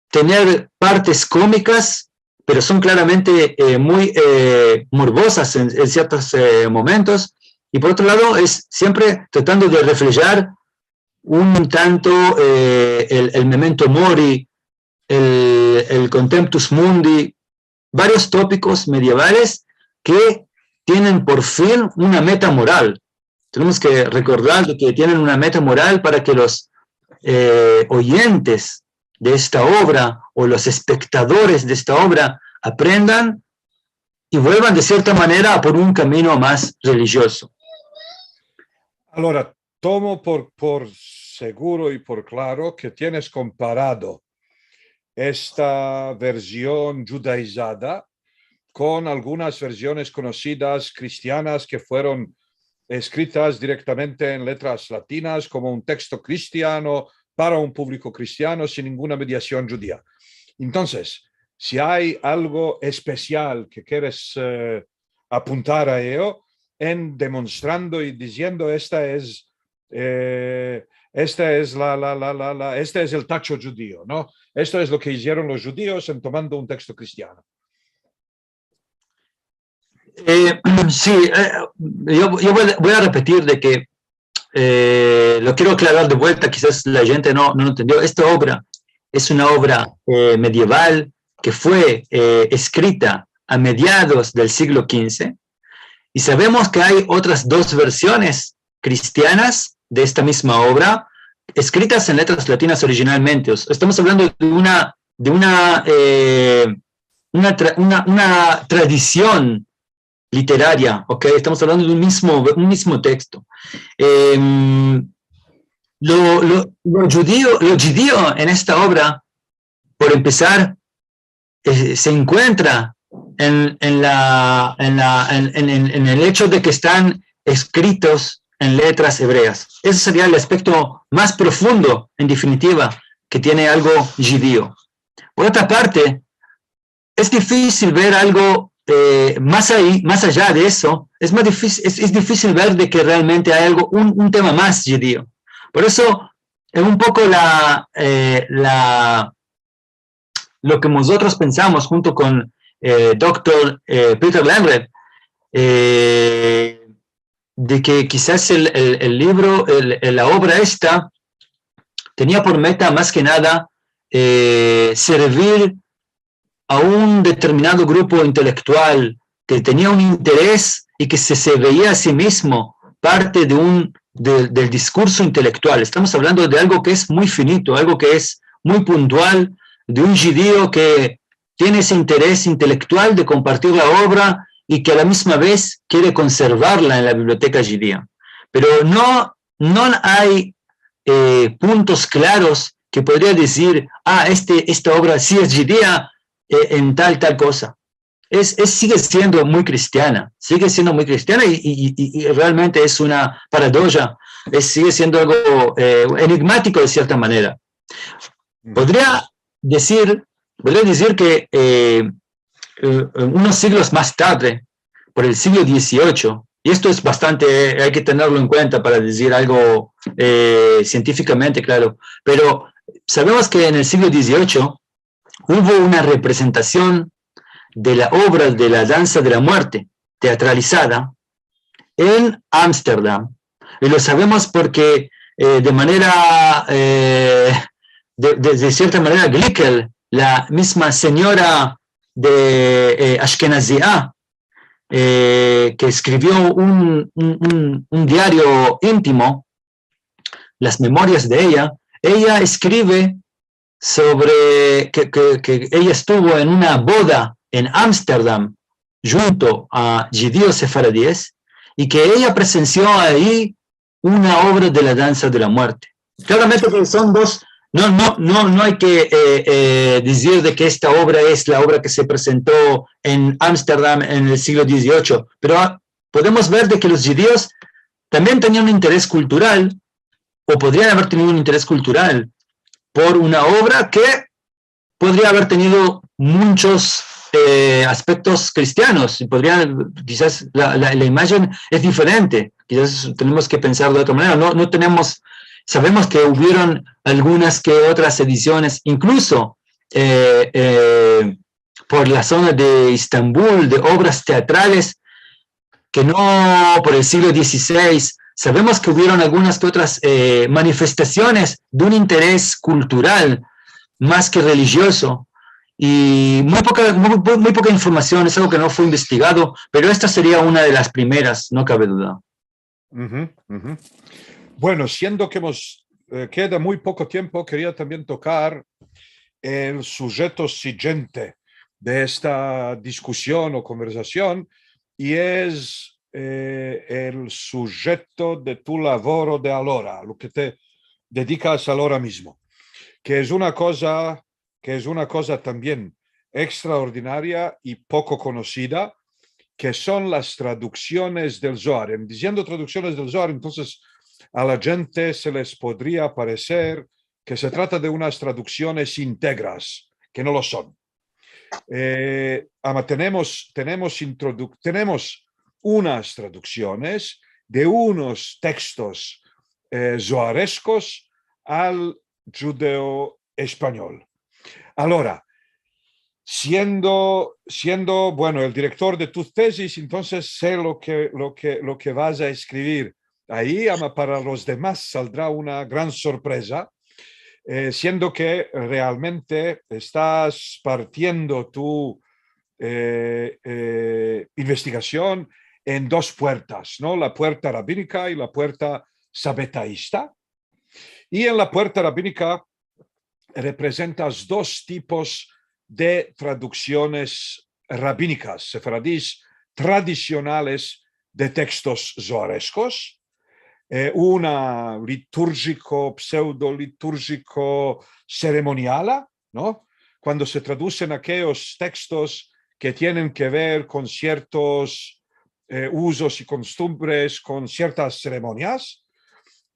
tener partes komikas, pero son klaramente, eh, muy, eh, morbozas en, en siertos, eh, momentos, i por otro lado es siempre tratando de reflejar un tanto, eh, el, el memento mori, el, el contemptus mundi, varios topikos medievales ke tienen por fin una meta moral. Tenemos ke rekordar de ke tienen una meta moral para ke los, eh, oyentes de esta ovra o los espektadores de esta ovra aprendan i vuelvan de sierta manera a por un kamino mas relijiozo. Agora, tomo por, por seguro i por klaro ke tienes komparado esta verzion djudaizada kon algunas verziones konosidas kristianas ke fueron eskritas direktamente en letras latinas komo un teksto kristiano para un publiko kristiano sin ninguna mediasion djudia. Entonses, si ay algo espesial ke keres, eh, apuntar a eyo, en demostrando i diziendo, esta es, eh, esta es la, la, la, la, la, este es el tacho djudio, no? Esto es lo ke izieron los djudios en tomando un teksto kristiano. Eh, si, eh, yo, yo vo, vo a repetir de ke, eh, lo kero aklarar de vuelta, kizas la djente no, no lo entendio. Esta ovra es una ovra, eh, medieval ke fue, eh, eskrita a mediados del siglo kinze, i savemos ke ay otras dos versiones kristianas de esta mizma ovra, eskritas en letras latinas orijinalmente. O sea, estamos avlando de una, de una, eh, una tra-, una, una tradision literaria, ¿ok? Estamos avlando de un mizmo, un mizmo teksto. Em, lo, lo, lo djudio, lo djudio en esta obra, por empesar, eh, se enkuentra en, en la, en la, en, en, en, en el echo de ke estan eskritos en letras evreas. Ese seria el aspekto mas profundo, en definitiva, ke tiene algo djudio. Por otra parte, es difisil ver algo, eh, mas ayi, mas aya de esto. Es mas difisil, es, es difisil ver de ke realmente ay algo, un, un tema mas djudio. Por esto, es un poko la, eh, la, lo ke mozotros pensamos djunto kon, eh, doktor, eh, Peter Landgraf, eh, de ke kizas el, el, el livro, el, el, la obra esta, tenia por meta, mas ke nada, eh, servir a un determinado grupo intelektual ke tenia un interes i ke se, se veia a si mizmo parte de un, de, del diskurso intelektual. Estamos avlando de algo ke es muy finito, algo ke es muy puntual, de un djudio ke tiene ese interes intelektual de kompartir la obra i ke a la mizma vez kere konservarla en la biblioteka djudia. Pero no, no ay, eh, puntos klaros ke podria dizir, ah, este, esta obra si es djudia, eh, en tal, tal koza. Es, es, sige siendo muy kristiana, sige siendo muy kristiana i, i, i, i realmente es una paradoja, es, sige siendo algo, eh, enigmatiko de sierta manera. Podria dizir, podria dizir ke, eh, eh, unos siglos mas tarde, por el siglo diziocho, i esto es bastante, eh, ay ke tenerlo en kuenta para dizir algo, eh, sientifikamente klaro, pero savemos ke en el siglo diziocho uvo una reprezentasion de la obra de la Danza de la Muerte, teatralizada, en Amsterdam. I lo savemos porke, eh, de manera, eh, de, de, de sierta manera, Glikel, la mizma sinyora de, eh, Ashkenazia, eh, ke eskrivio un, un, un, un diario intimo, las memorias de eya, eya eskrive sovre ke, ke, ke eya estuvo en una boda en Amsterdam djunto a djudios sefaradies i ke eya presensio ayi una obra de la Danza de la Muerte. Klaramente ke son dos, no, no, no, no ay ke, eh, eh, dizir de ke esta obra es la obra ke se prezento en Amsterdam en el siglo diziocho, pero, ah, podemos ver de ke los djudios tambien tenian un interes kultural, o podrian aver tenido un interes kultural por una obra ke podria aver tenido munchos, eh, aspektos kristianos, i podria, kizas la, la, la imajen es diferente, kizas tenemos ke pensar de otra manera, no, no tenemos, savemos ke uvieron algunas ke otras edisiones, inkluso, eh, eh, por la zona de Estambul, de obras teatrales, ke no por el siglo dizisesh. Savemos ke uvieron algunas ke otras, eh, manifestasiones de un interes kultural mas ke relijiozo, i muy poka, muy, muy, muy poka informasion, es algo ke no fue investigado, pero esta seria una de las primeras, no kabe duda. Uhu, uhu. Bueno, siendo ke mos, eh, keda muy poko tiempo, keria tambien tokar el sujeto siguiente de esta diskusion o konversasion, i es, eh, el sujeto de tu lavoro de agora, lo ke te dedikas agora mizmo, ke es una koza ke es una koza tambien ekstraordinaria i poko konosida, ke son las traduksiones del Zohar. En diziendo traduksiones del Zohar, entonses a la djente se les podria pareser ke se trata de unas traduksiones integras, ke no lo son. Eh, ama tenemos, tenemos introduc-, tenemos unas traduksiones de unos tekstos, eh, zohareskos al djudeo-espanyol. Agora, siendo, siendo, bueno, el direktor de tu tezis, entonses se lo ke, lo ke, lo ke vas a eskrivir ayi, ama para los demas saldra una gran sorpreza, eh, siendo ke realmente estas partiendo tu, eh, eh, investigasion en dos puertas, no? La puerta rabinika i la puerta sabetaista. I en la puerta rabinika reprezentas dos tipos de traduksiones rabinikas, sefaradis, tradisionales de tekstos zohareskos, eh, una liturjiko, pseudoliturjiko, seremoniala, no? Kuando se tradusen akeyos tekstos ke tienen ke ver kon siertos, eh, uzos i kostumbres, kon siertas seremonias,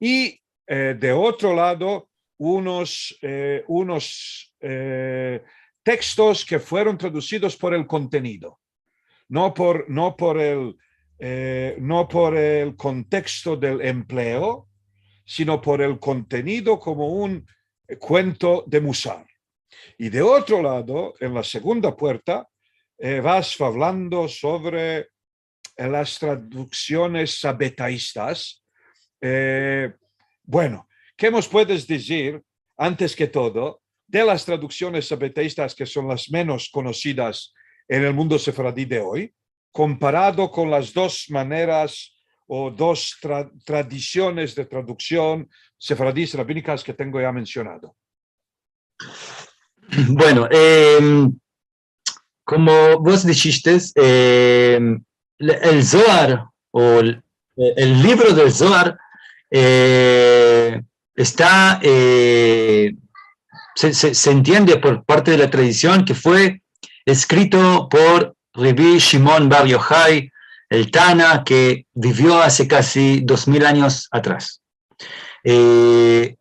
i, eh, de otro lado, unos, eh, unos, eh, tekstos ke fueron tradusidos por el kontenido, no por, no por el, eh, no por el konteksto del empleo, sino por el kontenido komo un, eh, kuento de musar. I de otro lado, en la segunda puerta, eh, vas avlando sovre, eh, las traduksiones sabetaistas. Eh, bueno, ke mos puedes dizir, antes ke todo, de las traduksiones sabetaistas ke son las menos konosidas en el mundo sefaradi de oy, komparado kon las dos maneras o dos tra-, tradisiones de traduksion sefaradis rabinikas ke tengo ya mensionado? Bueno, em, komo vos dishistes, em, le-, el Zohar o el, el livro del Zohar, eh, esta, eh, se, se, se entiende por parte de la tradision ke fue eskrito por Rabbi Shimon Bar Yochai, el Tana, ke bivio aze kaji dos mil anyos atras. Eh,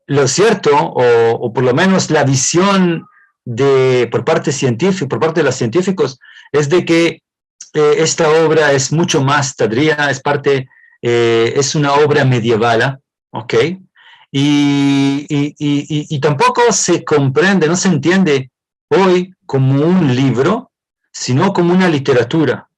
lo sierto, o, o por lo menos la vizion de, por parte sientifiko, por parte de los sientifikos, es de ke, eh, esta ovra es mucho mas tadria, es parte, eh, es una ovra medievala, ¿ok? I, i, i, i, i tampoko se komprende, no se entiende oy komo un livro, sino komo una literatura.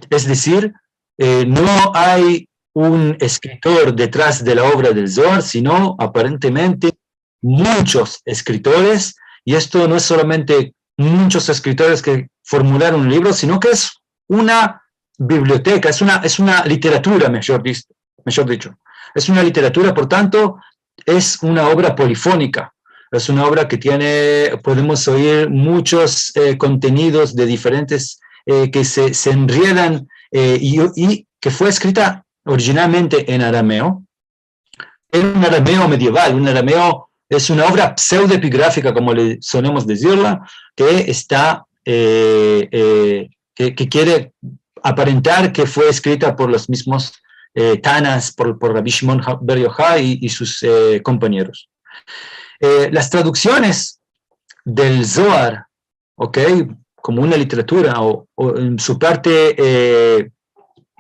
Es dizir, eh, no ay un eskritor detras de la ovra del Zohar, sino aparentemente munchos eskritoras, i esto no es solamente munchos eskritoras ke formularon un livro, sino ke es una biblioteka, es una, es una literatura, mejor dis-, mejor dicho. Es una literatura, por tanto, es una ovra polifonika. Es una ovra ke tiene, podemos oir munchos, eh, kontenidos de diferentes, eh, ke se, se enriedan, eh, i, i ke fue eskrita orijinalmente en arameo. Era un arameo medieval, un arameo, es una ovra pseudoepigrafika, komo le solemos dizirla, ke esta, eh, eh, ke, ke kiere aparentar ke fue eskrita por los mizmos, eh, Tanas, por, por Rabbi Shimon Ha-, Bar Yochai i, i sus, eh, kompañeros. Eh, las traduksiones del Zohar, ¿ok? Komo una literatura o, o en su parte, eh,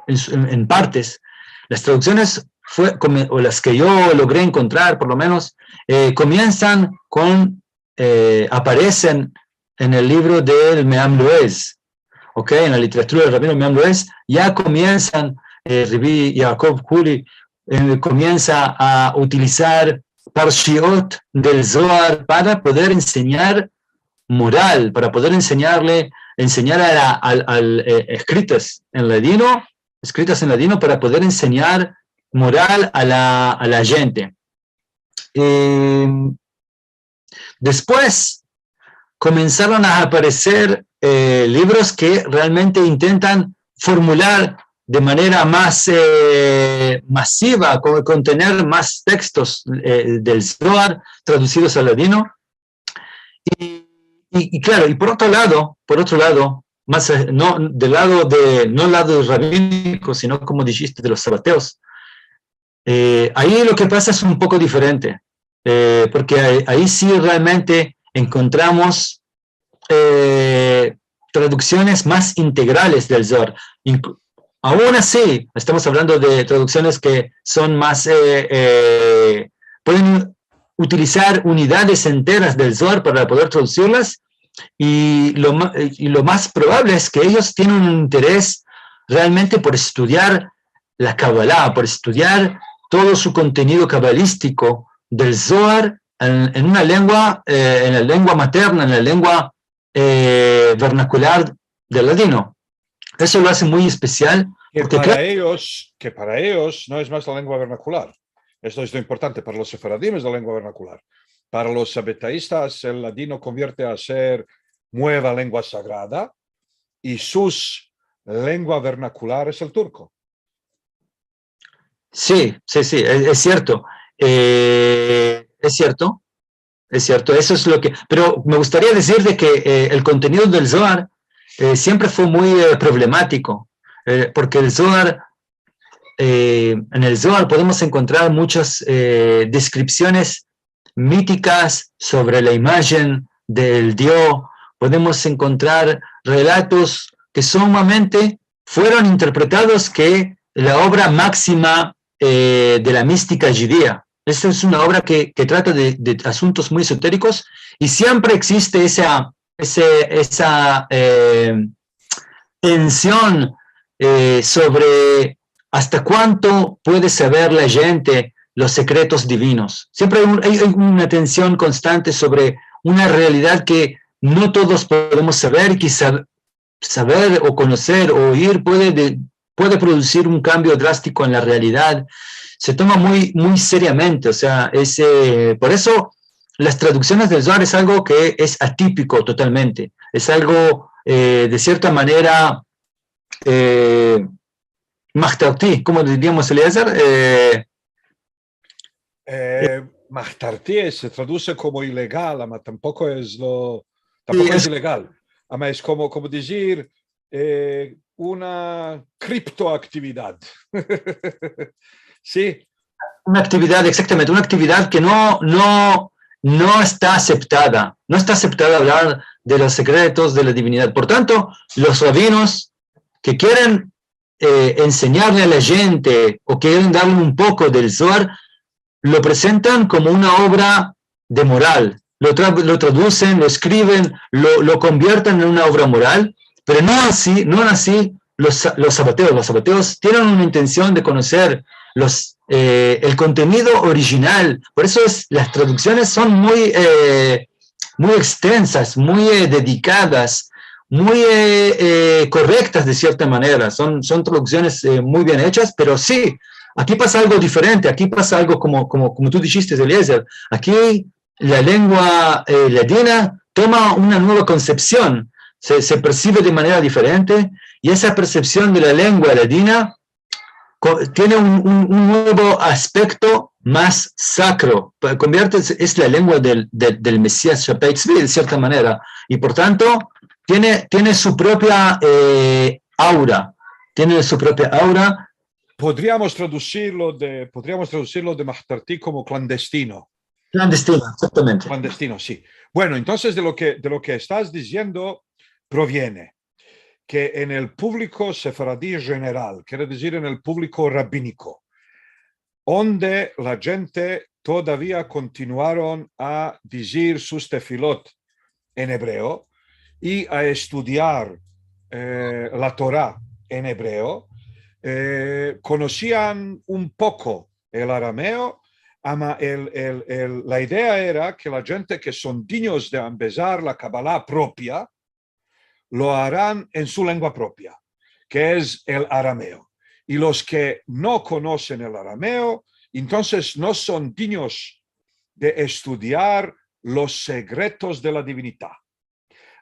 en su, en, en partes, las traduksiones fue, kome-, o las ke yo logre enkontrar, por lo menos, eh, komiensan kon, eh, aparesen en el livro del Meam Loez, ¿ok? En la literatura del rabino Meam Loez, ya komiensan, eh, Rabbi Yaakov Kuli, eh, komiensa a utilizar parshiot del Zohar para poder ensenyar moral, para poder ensenyarle, ensenyar a la, al, al, eh, eskritas en ladino, eskritas en ladino para poder ensenyar moral a la, a la djente. Eh, despues komensaron a apareser, eh, livros ke realmente intentan formular de manera mas, eh, masiva, ko-, kontener mas tekstos, eh, del Zohar tradusidos al ladino. I, i, i klaro, i por otro lado, por otro lado, mas, eh, no, del lado de, no lado rabiniko, sino komo dijiste, de los sabateos, eh, ayi lo ke pasa es un poko diferente, eh, porke ayi, ayi si realmente enkontramos, eh, traduksiones mas integrales del Zohar. Inklu-, aun ansi, estamos avlando de traduksiones ke son mas, eh, eh, pueden utilizar unidades enteras del Zohar para poder tradusirlas, i lo ma-, i lo mas probavle es ke eyos tienen un interes realmente por estudiar la Kabbalah, por estudiar todo su kontenido kabalistiko del Zohar en, en una lengua, eh, en la lengua materna, en la lengua, eh, vernakular del ladino. Eso lo aze muy espesial, Ke porke, para klaro, eyos, ke para eyos no es mas la lengua vernakular. Esto es lo importante. Para los sefaradim es la lengua vernakular. Para los sabetaistas, el ladino konvierte a ser mueva lengua sagrada, i sus lengua vernakular es el turko. Si, si, si, es, es sierto. Eh, es sierto, es sierto. Esto es lo ke, pero me gustaria dizir de ke, eh, el kontenido del Zohar, eh, siempre fue muy, eh, problematiko, eh, porke el Zohar, eh, en el Zohar podemos enkontrar muchas, eh, deskripsiones mitikas sovre la imajen del Dio. Podemos enkontrar relatos ke sumamente fueron interpretados ke la ovra maksima, eh, de la mistika djudia. Esta es una ovra ke, ke trata de, de asuntos muy esoterikos i siempre existe esa, ese, esa, eh, tension, eh, sovre asta kuanto puede saver la djente los sekretos divinos. Siempre ay un, ay, ay una tension konstante sovre una realidad ke no todos podemos saver i ke sa-, saver o konoser o oir puede de-, puede produzir un kambio drastiko en la realidad. Se toma muy, muy seriamente, o sea, es, eh, por eso las traduksiones del Zohar es algo ke es atipiko totalmente, es algo, eh, de sierta manera, eh, mahtarti, komo diriamos, Eliezer? Eh, Eh, mahtarti se traduze komo ilegal, ama tampoko es lo, tampoko es ilegal. Ama es komo, komo dizir, eh, una kriptoaktividad. Si. Una aktividad, eksaktamente, una aktividad ke no, no, no esta aseptada, no esta aseptada avlar de los sekretos de la divinidad. Por tanto, los rabinos ke kieren, eh, ensenyarle a la djente o kieren darle un poko del Zohar, lo prezentan komo una ovra de moral. Lo tra-, lo tradusen, lo eskriven, lo, lo konvierten en una ovra moral, pero no ansi, no ansi los, los sabateos. Los sabateos tienen una intension de konoser los, eh, el kontenido orijinal. Por eso es, las traduksiones son muy, eh, muy ekstensas, muy, eh, dedikadas, muy, eh, eh, korektas de sierta manera. Son, son traduksiones, eh, muy bien echas, pero si, aki pasa algo diferente, aki pasa algo komo, komo, komo tu dishites, Eliezer. Aki la lengua, eh, ladina toma una mueva konsepsion, se, se persive de manera diferente, i esa persepsion de la lengua ladina ko-, tiene un, un, un muevo aspekto mas sakro. Pa-, konvierte, es, es la lengua del, del, del Mesias Shafat Tzvi, de sierta manera, i por tanto tiene, tiene su propia, eh, aura, tiene su propia aura. Podriamos traduzirlo de, podriamos traduzirlo de mahtarti komo klandestino. Klandestino, eksaktamente. Klandestino, si. Bueno, entonses de lo ke, de lo ke estas diziendo proviene ke en el publiko sefaradi jeneral, kere dizir en el publiko rabiniko, onde la djente todavia kontinuaron a dizir sus tefilot en ebreo i a estudiar, eh, la Tora en ebreo, eh, konosian un poko el arameo, ama el, el, el, la idea era ke la djente ke son dinyos de ambezar la Kabala propia, lo aran en su lengua propia, ke es el arameo. I los ke no konosen el arameo, entonses no son dinyos de estudiar los sekretos de la divinita.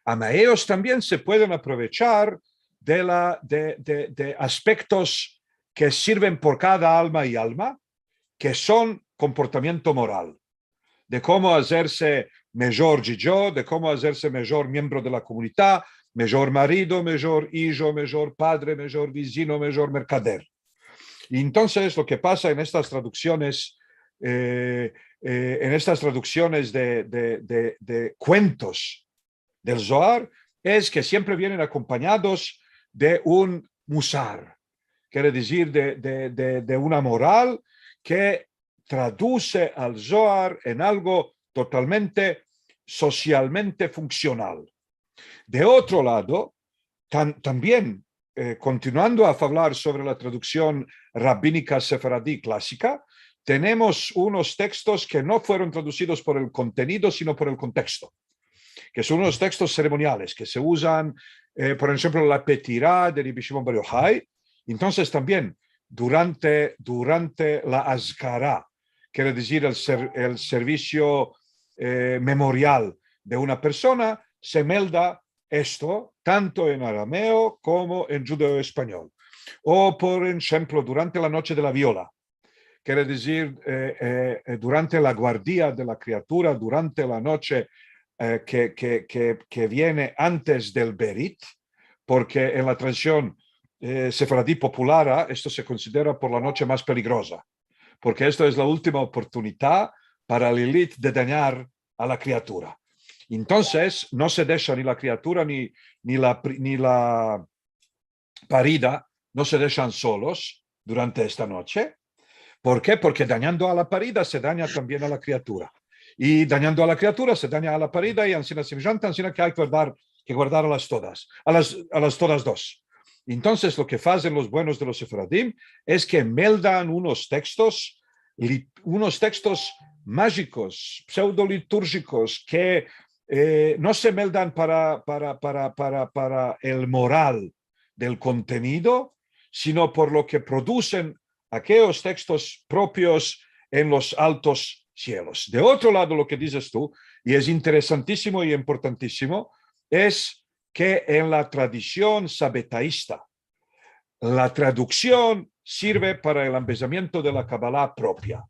Ama eyos tambien se pueden aprovechar de la, de, de, de aspektos ke sirven por kada alma i alma, ke son komportamiento moral, de komo azerse mijor djidjo, de komo azerse mijor miembro de la komunita, mijor marido, mijor ijo, mijor padre, mijor vizino, mijor merkader. I entonses lo ke pasa en estas traduksiones, eh, eh, en estas traduksiones de, de, de, de kuentos del Zohar es ke siempre vienen akompanyados de un musar, kere dizir de, de, de, de una moral ke traduze al Zohar en algo totalmente sosialmente funksional. De otro lado, tam-, tambien, eh, kontinuando a favlar sovre la traduksion rabinika sefaradi klasika, tenemos unos tekstos ke no fueron traduzidos por el kontenido, sino por el konteksto, ke son unos tekstos seremoniales ke se uzan, eh, por enshemplo, la petira de Rabbi Shimon bar Yohai. Entonses, tambien, durante, durante la azkara, kere dizir el ser-, el servisio, eh, memorial de una persona, se melda esto, tanto en arameo komo en djudeo-espanyol. O, por enshemplo, durante la noche de la viola, kere dizir, e, e, e, durante la guardia de la kriatura, durante la noche, e, ke, ke, ke, ke viene antes del berit, porke en la tradision, e, sefaradi populara, esto se konsidera por la noche mas peligroza, porke esto es la ultima oportunidad para Lilit de danyar a la kriatura. Entonses, no se desha ni la kriatura ni, ni la pri-, ni la parida, no se deshan solos durante esta noche. Por ke? Porke danyando a la parida se danya tambien a la kriatura. I danyando a la kriatura se danya a la parida i ansina semejante, ansina ke ay ke guardar, ke guardar a las todas, a las, a las todas dos. Entonses, lo ke azen los buenos de los sefaradim es ke meldan unos tekstos, li-, unos tekstos majikos, pseudoliturjikos, ke, e, no se meldan para, para, para, para, para el moral del kontenido, sino por lo ke produsen akeos tekstos propios en los altos sielos. De otro lado, lo ke dizes tu, i es interesantisimo i importantisimo, es ke en la tradision sabetaista, la traduksion sirve para el ambezamiento de la Kabala propia,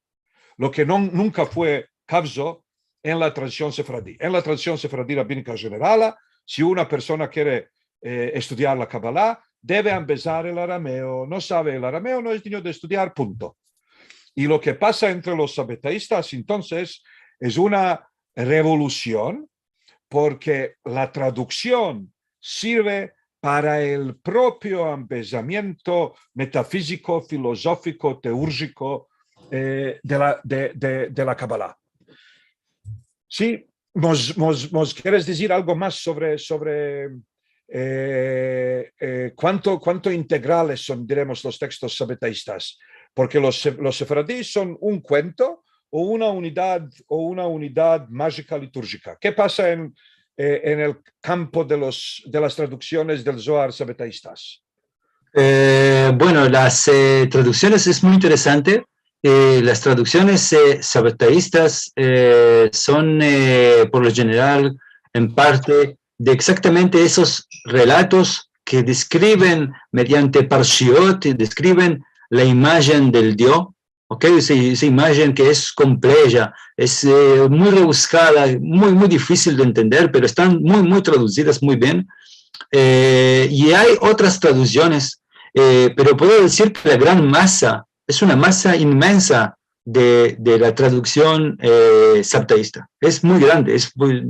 lo ke no, nunka fue kavzo en la tradision sefaradi. En la tradision sefaradi rabinika jenerala, si una persona kere, e, estudiar la Kabala, deve ambezar el arameo. No save el arameo, no es dinyo de estudiar, punto. I lo ke pasa entre los sabetaistas, entonses, es una revolusion, porke la traduksion sirve para el propio ambezamiento metafiziko, filozofiko, teurjiko, e, de la, de, de, de la Kabala. Si, mos, mos, mos keres dizir algo mas sovre, sovre, e, e, kuanto, kuanto integrales son, diremos, los tekstos sabetaistas? Porke los se-, los sefaradis son un kuento o una unidad, o una unidad majika liturjika. Ke pasa en, e, en el kampo de los, de las traduksiones del Zohar sabetaistas? E, bueno, las, e, traduksiones es muy interesante. E, las traduksiones, e, sabetaistas, e, son, e, por lo jeneral, en parte, de egzaktamente esos relatos ke deskriven mediante parshiot, i deskriven la imajen del Dio, okey? Esa, esa imajen ke es kompleja, es, e, muy rebuskada, muy, muy difisil de entender, pero estan muy, muy tradusidas muy bien. E, i ay otras traduksiones, e, pero puedo dizir ke la gran masa, es una masa inmensa de, de la traduksion, e, sabtaista. Es muy grande, es muy,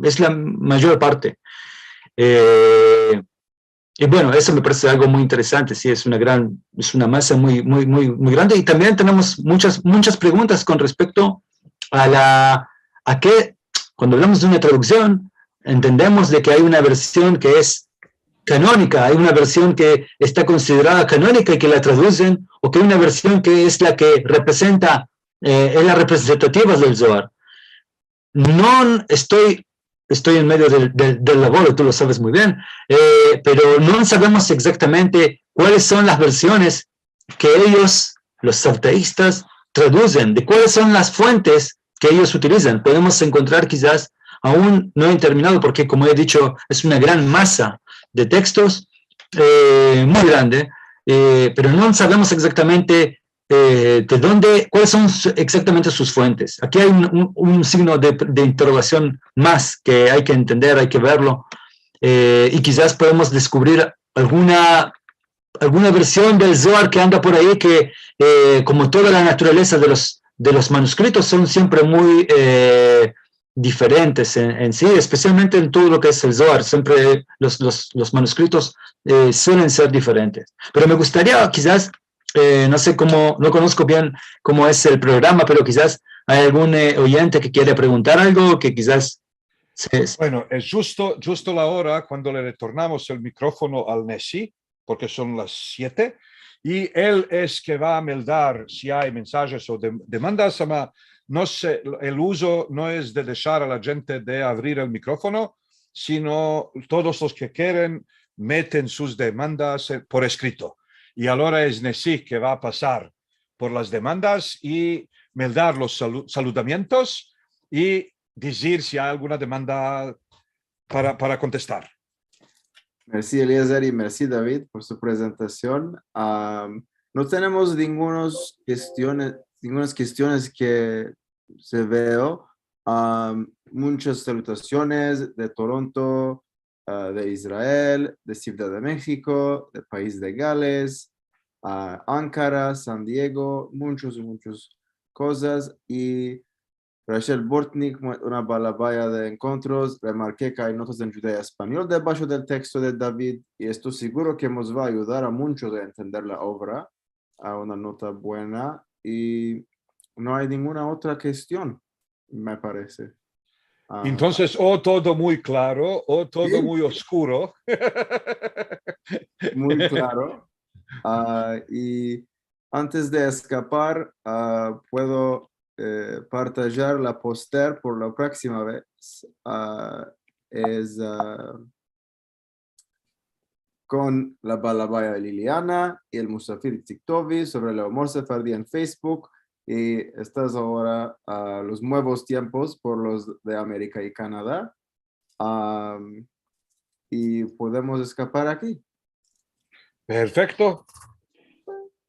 es la mayor parte. E, I bueno, eso me parese algo muy interesante, si, es una gran, es una masa muy, muy, muy, muy grande. I tambien tenemos muchas, muchas preguntas kon respekto a la, a ke, kuando avlamos de una traduksion, entendemos de ke ay una version ke es kanonika, ay una version ke esta konsiderada kanonika i ke la tradusen, o ke ay una version ke es la ke reprezenta, e, es la reprezentativa del Zohar. No esto, esto en medio del, del, del lavoro, tu lo saves muy bien, e, pero no savemos egzaktamente kuales son las versiones ke eyos, los sabtaistas, tradusen, de kuales son las fuentes ke eyos utilizan. Podemos enkontrar kizas aun no en terminado, porke, komo e disho, es una gran masa de tekstos, e, muy grande, e, pero no savemos egzaktamente e, de donde, kuales son su, egzaktamente sus fuentes. Aki ay un, un, un signo de, de interogasion mas ke ay ke entender, ay ke verlo, e, i kizas podemos deskuvrir alguna, alguna version del Zohar ke anda por ayi ke, e, komo toda la naturaleza de los, de los manuskritos, son siempre muy, e, diferentes en, en si, espesialmente en todo lo ke es el Zohar, siempre los, los, los manuskritos, e, suelen ser diferentes. Pero me gustaria kizas e, no se komo, no konosko bien komo es el programa, pero kizas ay algun, e, oyente ke kiere preguntar algo, ke kizas se, se... Bueno, es djusto, djusto la ora kuando le retornamos el mikrofono al Nesi, porke son las siete, i el es ke va a meldar si ay mensajes o de-, demandas, ama, no se, el uzo no es de deshar a la djente de avrir el mikrofono, sino todos los ke keren meten sus demandas, e, por eskrito. I agora es Nesi ke va a pasar por las demandas i meldar los salu-, saludamientos i dizir si ay alguna demanda para, para kontestar. Mersi, Eliezer, i mersi, David, por su prezentasion. Am, No tenemos ningunos kestiones, ningunas kestiones ke se veo. Am, munchas salutasiones de Toronto, a, de Israel, de Sivdad de Meksiko, de Pais de Gales, a, Ankara, San Diego, munchos, munchos kozas. I Rachel Bortnick, mu-, una balabaya de enkontros, remarke ke ay notas en djudeo-espanyol debasho del teksto de David, i esto siguro ke mos va a ayudar a munchos a entender la ovra, a una nota buena, i no ay ninguna otra kestion, me parese. A, entonses, o todo muy klaro, o todo si, muy oskuro. Muy klaro. A, i antes de eskapar, a, puedo, e, partajar la poster por la proksima vez. A, es, a, kon la balabaya Liliana i el musafir Itzik Tovi sovre el umor sefardi en Facebook, i estas agora, a, los muevos tiempos por los de Amerika i Kanada. Am, i podemos eskapar aki. Perfekto.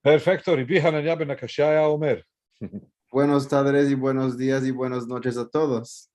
Perfekto. Rebi Hanania ben Akashia omer. Buenos tadres i buenos dias i buenas noches a todos.